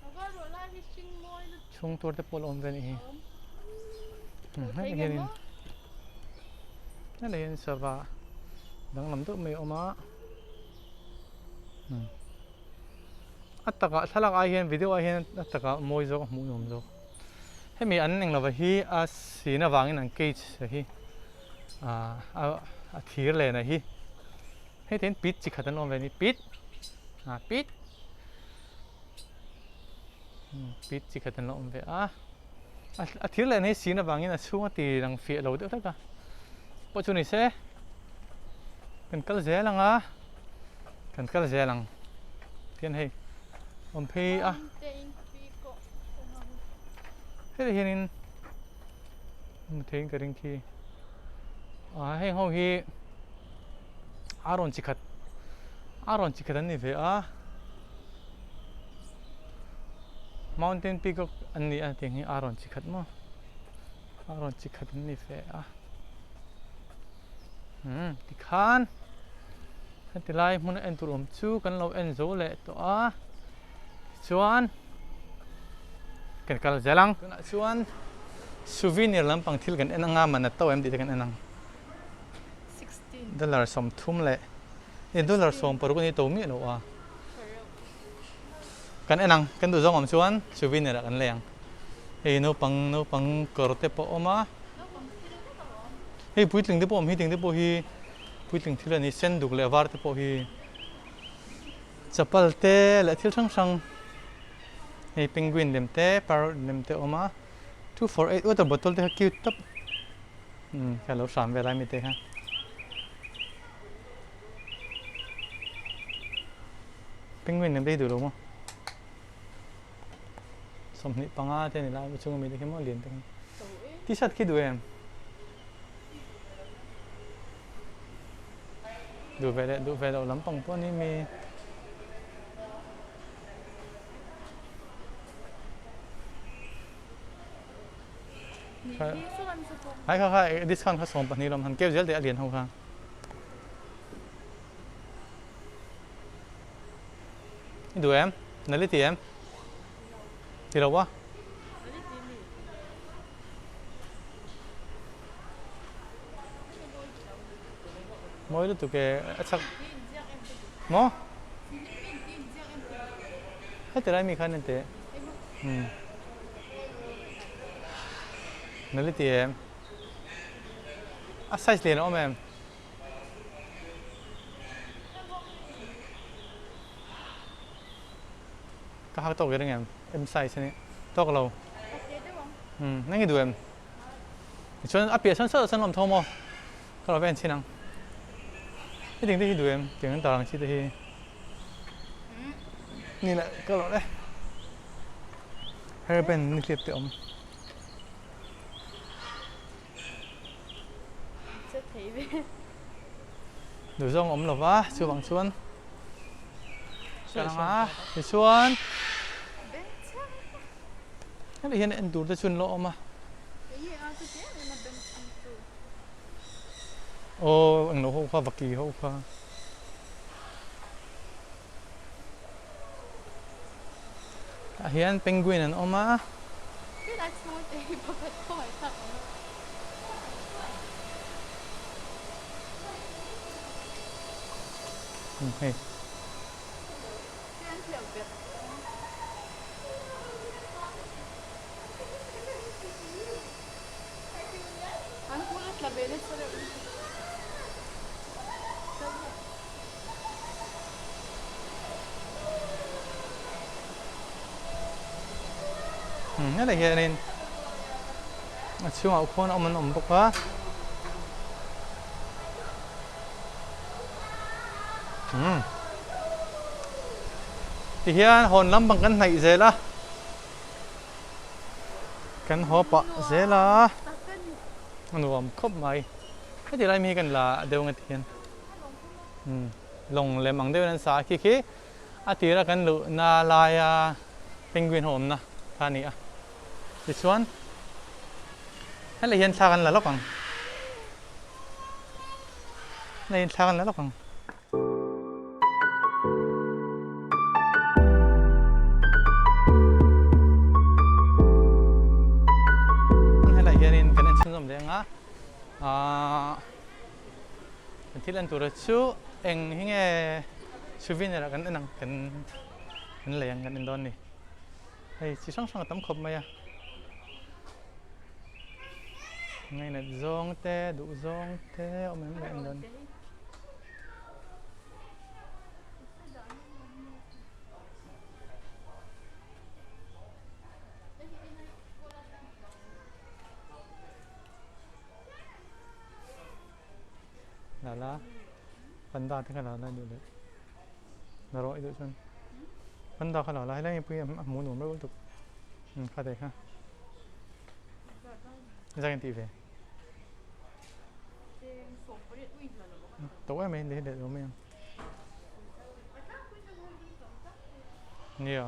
chhuang tuar te pawh a lo awm ve a nih hi hei hianin helai hian sava danglam deuh mai a awm a a takah thlalak ai hian video ai hian a takah mawi zawk a hmuh nuam zawk hemi an eng lova hi a sin avangin an cage a hi ah a thir len a hi hei te hian pit chi khat an awm ve a ni pit ah pit pit chi khat an lo awm ve a. A thir leh nei sin avangin a chhung a ti lang fiah lo deuh hlek a pawh chu ni se kan kal zel ang a kan kal zel ang tihian hei awm phei a heti hianin hmu theiin ka ring khi ah heng ho hi a rawn chi khat a rawn chi khat an ni ve a. Mountain peacock an ni a tiang hi a rawn chi khat maw a rawn chi khat an ni ve a umm tikhan heti lai hmun a en tur awm chu kan lo en zo leh tawh a tichuan kan kal zel ang tunah chuan souvenir lampang thil kan en anga man a to em tih te kan en ang dollar sawmthum leh dollar sawmparuk a ni to miah lo a. Kan en ang, kan duh zawng awm chuan souvenir ah kan lei ang. Hei naupang naupang kawr te pawh a awm a. Hei puitling te pawh awm hi ting te pawh hi puitling thil a ni sen duk leh var te pawh hi chapal te leh thil hrang hrang hei penguin lem te parrot lem te a awm a 248 water bottle te kha cute tawp umm kha lo hram vel a mi te kha. Penguin lem te hi duh lo maw? 25 te a ni lai a chunga mi te khi maw lian te khi t-shirt khi duh em duh ve leh duh ve loh lampang pawh a ni mi. Hai kha kha discount kha 12 lawm han keu zel teh a lian ho kha. I duh em? Nali ti em? Ti lo a? Mawi lutuk e a chak maw? Heti lai mi khan en teh. Nali ti em? A size lian a awm em? Ka hak tawk ring em? M size a ni. Tawk lo. Um, nang i duh em? Chuan a piah sawn sawt sawn awm tho maw? Ka lo va en chhin ang. Hetiang te hi duh em? Tiang an tar ang chi te hi. Ni leh ka lo le. Hairband ni hliap te awm. Duhzawng awm lova chuvang chuan ka lang a tichuan hemi hian en tur te chu an lo awm a aw englo ho kha vaki ho kha. Tah hian penguin an awm a. Hei. Helai hianin a chhungah khuan awm an awm bawk a umm tihian hawn lampang kan hnaih zel a kan haw pah zel a a nuam khawp mai heti lai mi hi kan la deuh ang ati hian. Lawng lem ang deuhin an sa a, khi khi a tira kan luhna laia penguin ho awmna kha a ni a. Tichuan helai hian thla kan la lawk ang. Helai hian thla kan la lawk ang. Helai hianin kan en chhunzawm leh ang a. Aaa. Kan thil en tura chu eng hi nge souvenir ah kan en ang kan kan lei ang kan en dawn a ni. Hei chi hrang hrang a tam khawp mai a. Ngainat zawng te duh zawng te awm em em dawn. La la panda te kha la la duh leh la rawh i duh chuan panda kha la la helai pui a hmuh nuam reuh lutuk kha te kha zak in tih ve to em mai leh leh lo mai ang nia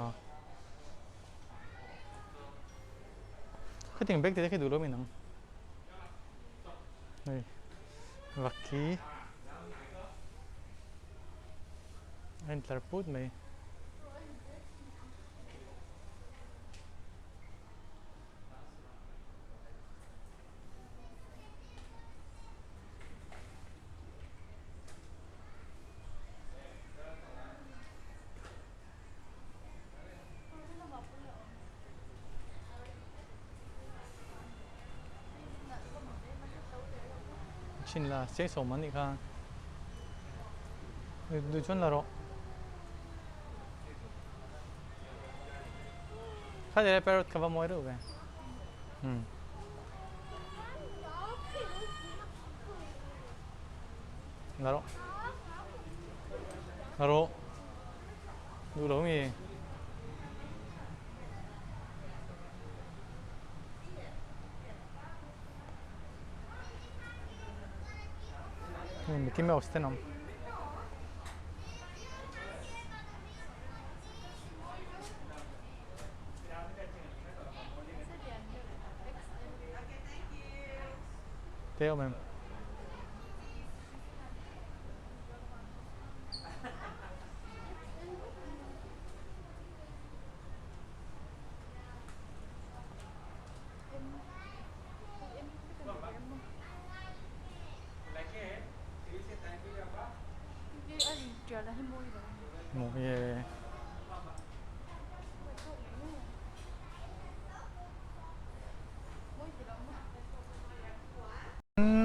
khatiang bag te khi duh lo mai nang. Hei vaki a intlar put mai. Chin la cheng sawm an nih kha duh chuan la rawh kha leh parrot kha va mawi reuh ve umm la rawh la rawh duh lo mi. Hei Mickey Mouse te an awm. Te awm em? Mawi e.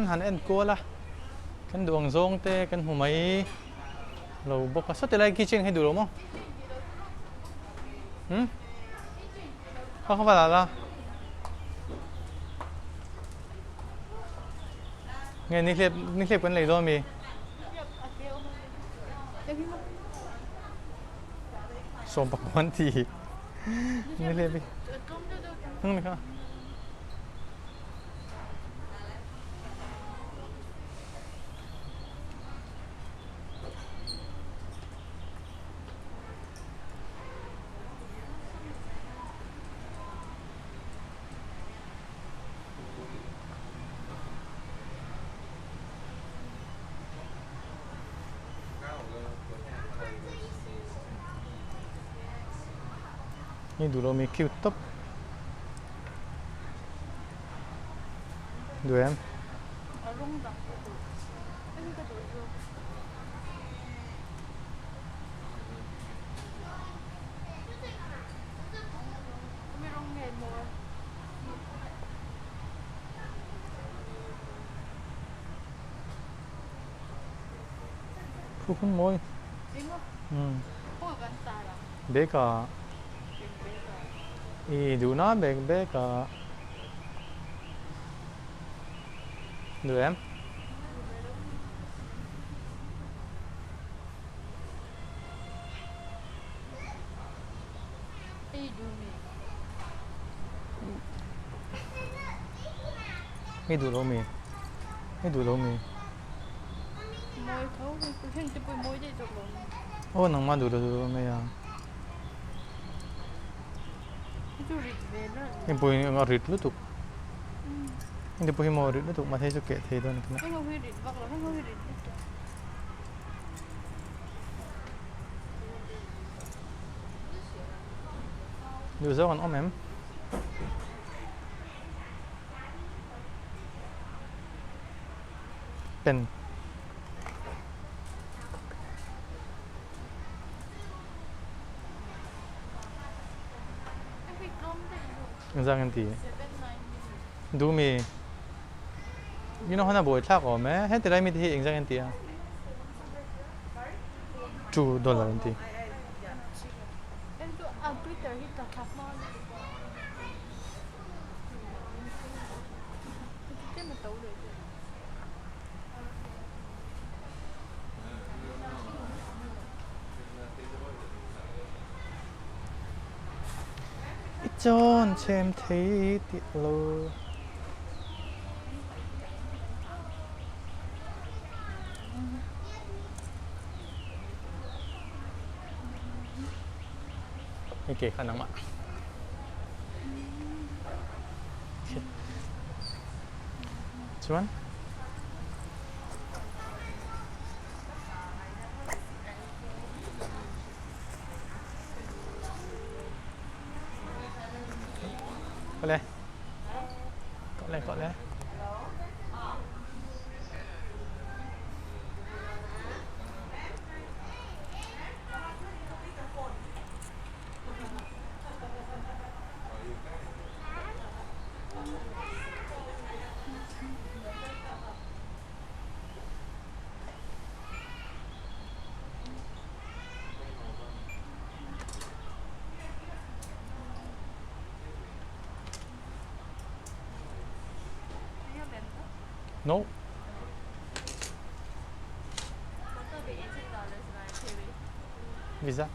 Han en kual a kan duh ang zawng te kan hmu mai lo bawk a sawti lai keychain hi duh lo maw hmm kha kha va la la nge ni hlep ni hlep kan lei dawn mi sawm pakua an ti ni hlep hi hnung ni kha. Ni duh lo mi cute tawp. Duh em? A rawng dang ka duh. Hei hi ka duh zawk. Mi rawng nge maw? Thu hun mawi. Eng a? Umm. Khaw kan tar ang. Bag ah. I duhna bag bag ah. Duh em? I duh lo mi? I duh lo mi? Aw nangmah duh lo duh lo mai a. Hei pawh hi a rit lutuk. Hei te pawh hi maw a rit lutuk mahse chu keh thei dawn a tina. Duh zawk an awm em? Pen. Engzah nge an ti? Duh mi? You know hana buai thlak awm e. Heti lai mite hi engzah nge an ti a? $2 an ti. I chawn chem thei tih lo. Hei ke kha nangmah. Chuan. Có lên. Có lên, có lên. No. Visa.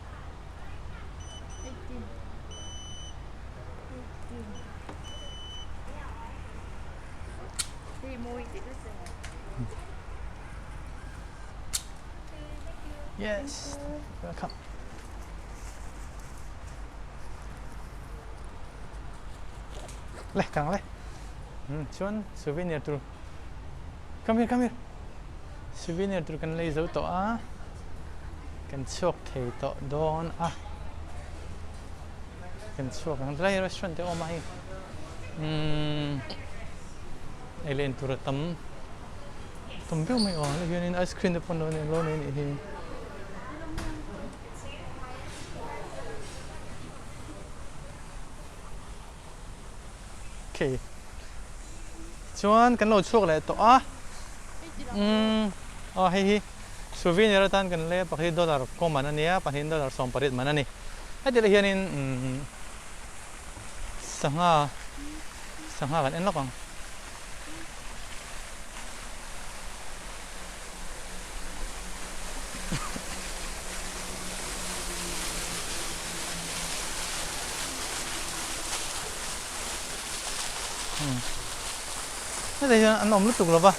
Yes. Welcome. Le kang le. Chuan souvenir tur. Come here, come here. Souvenir tur kan lei zo tawh a. Kan chhuak thei tawh dawn a. Kan chhuak ang tlai restaurant te awm a hei. Umm ei len tur a tam. Tam viau mai aw hei hianin ice cream te pawh an lo nei lo nei anih hi. Okay. Chuan kan lo chhuak leh tawh a. Umm aw hei hi souvenir atan kan lei a pakhat hi dollar kaw man a nia pahnih dollar 18 man a ni. Heti lai hianin umm sangha sangha kan en lawk ang. Hetah hian an awm lutuk lova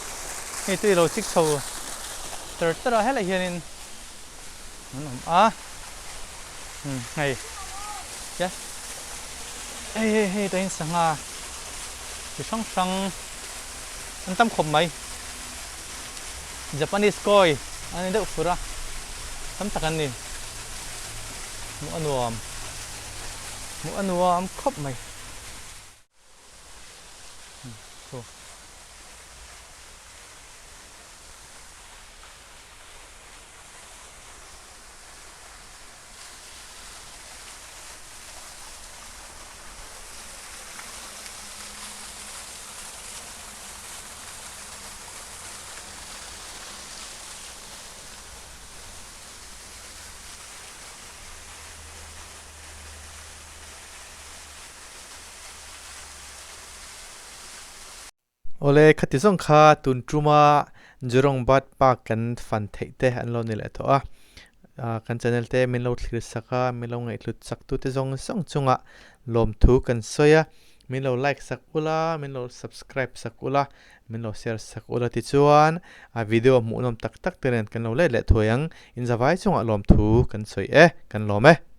hei tui lo chik chho ter ter a helai hianin an awm a hei yes hei hei hei tah hian sangha chi hrang hrang an tam khawp mai Japanese koi an ni deuh fur a tam tak an ni hmuh a nuam hmuh a nuam khawp mai. Awle, khati zawng kha tun tuma Jurong Bird Park kan fan theih te an lo ni leh tawh a. Kan channel te min lo thlir sak a, min lo ngaihhlut sak tu te zawng zawng chungah lawmthu kan sawi a. Min lo like sak ula, min lo subscribe sak ula, min lo share sak ula tichuan a video hmuhnawm tak tak te nen kan lo let leh thuai ang. Inzavai chungah lawmthu kan sawi e, kan lawm e.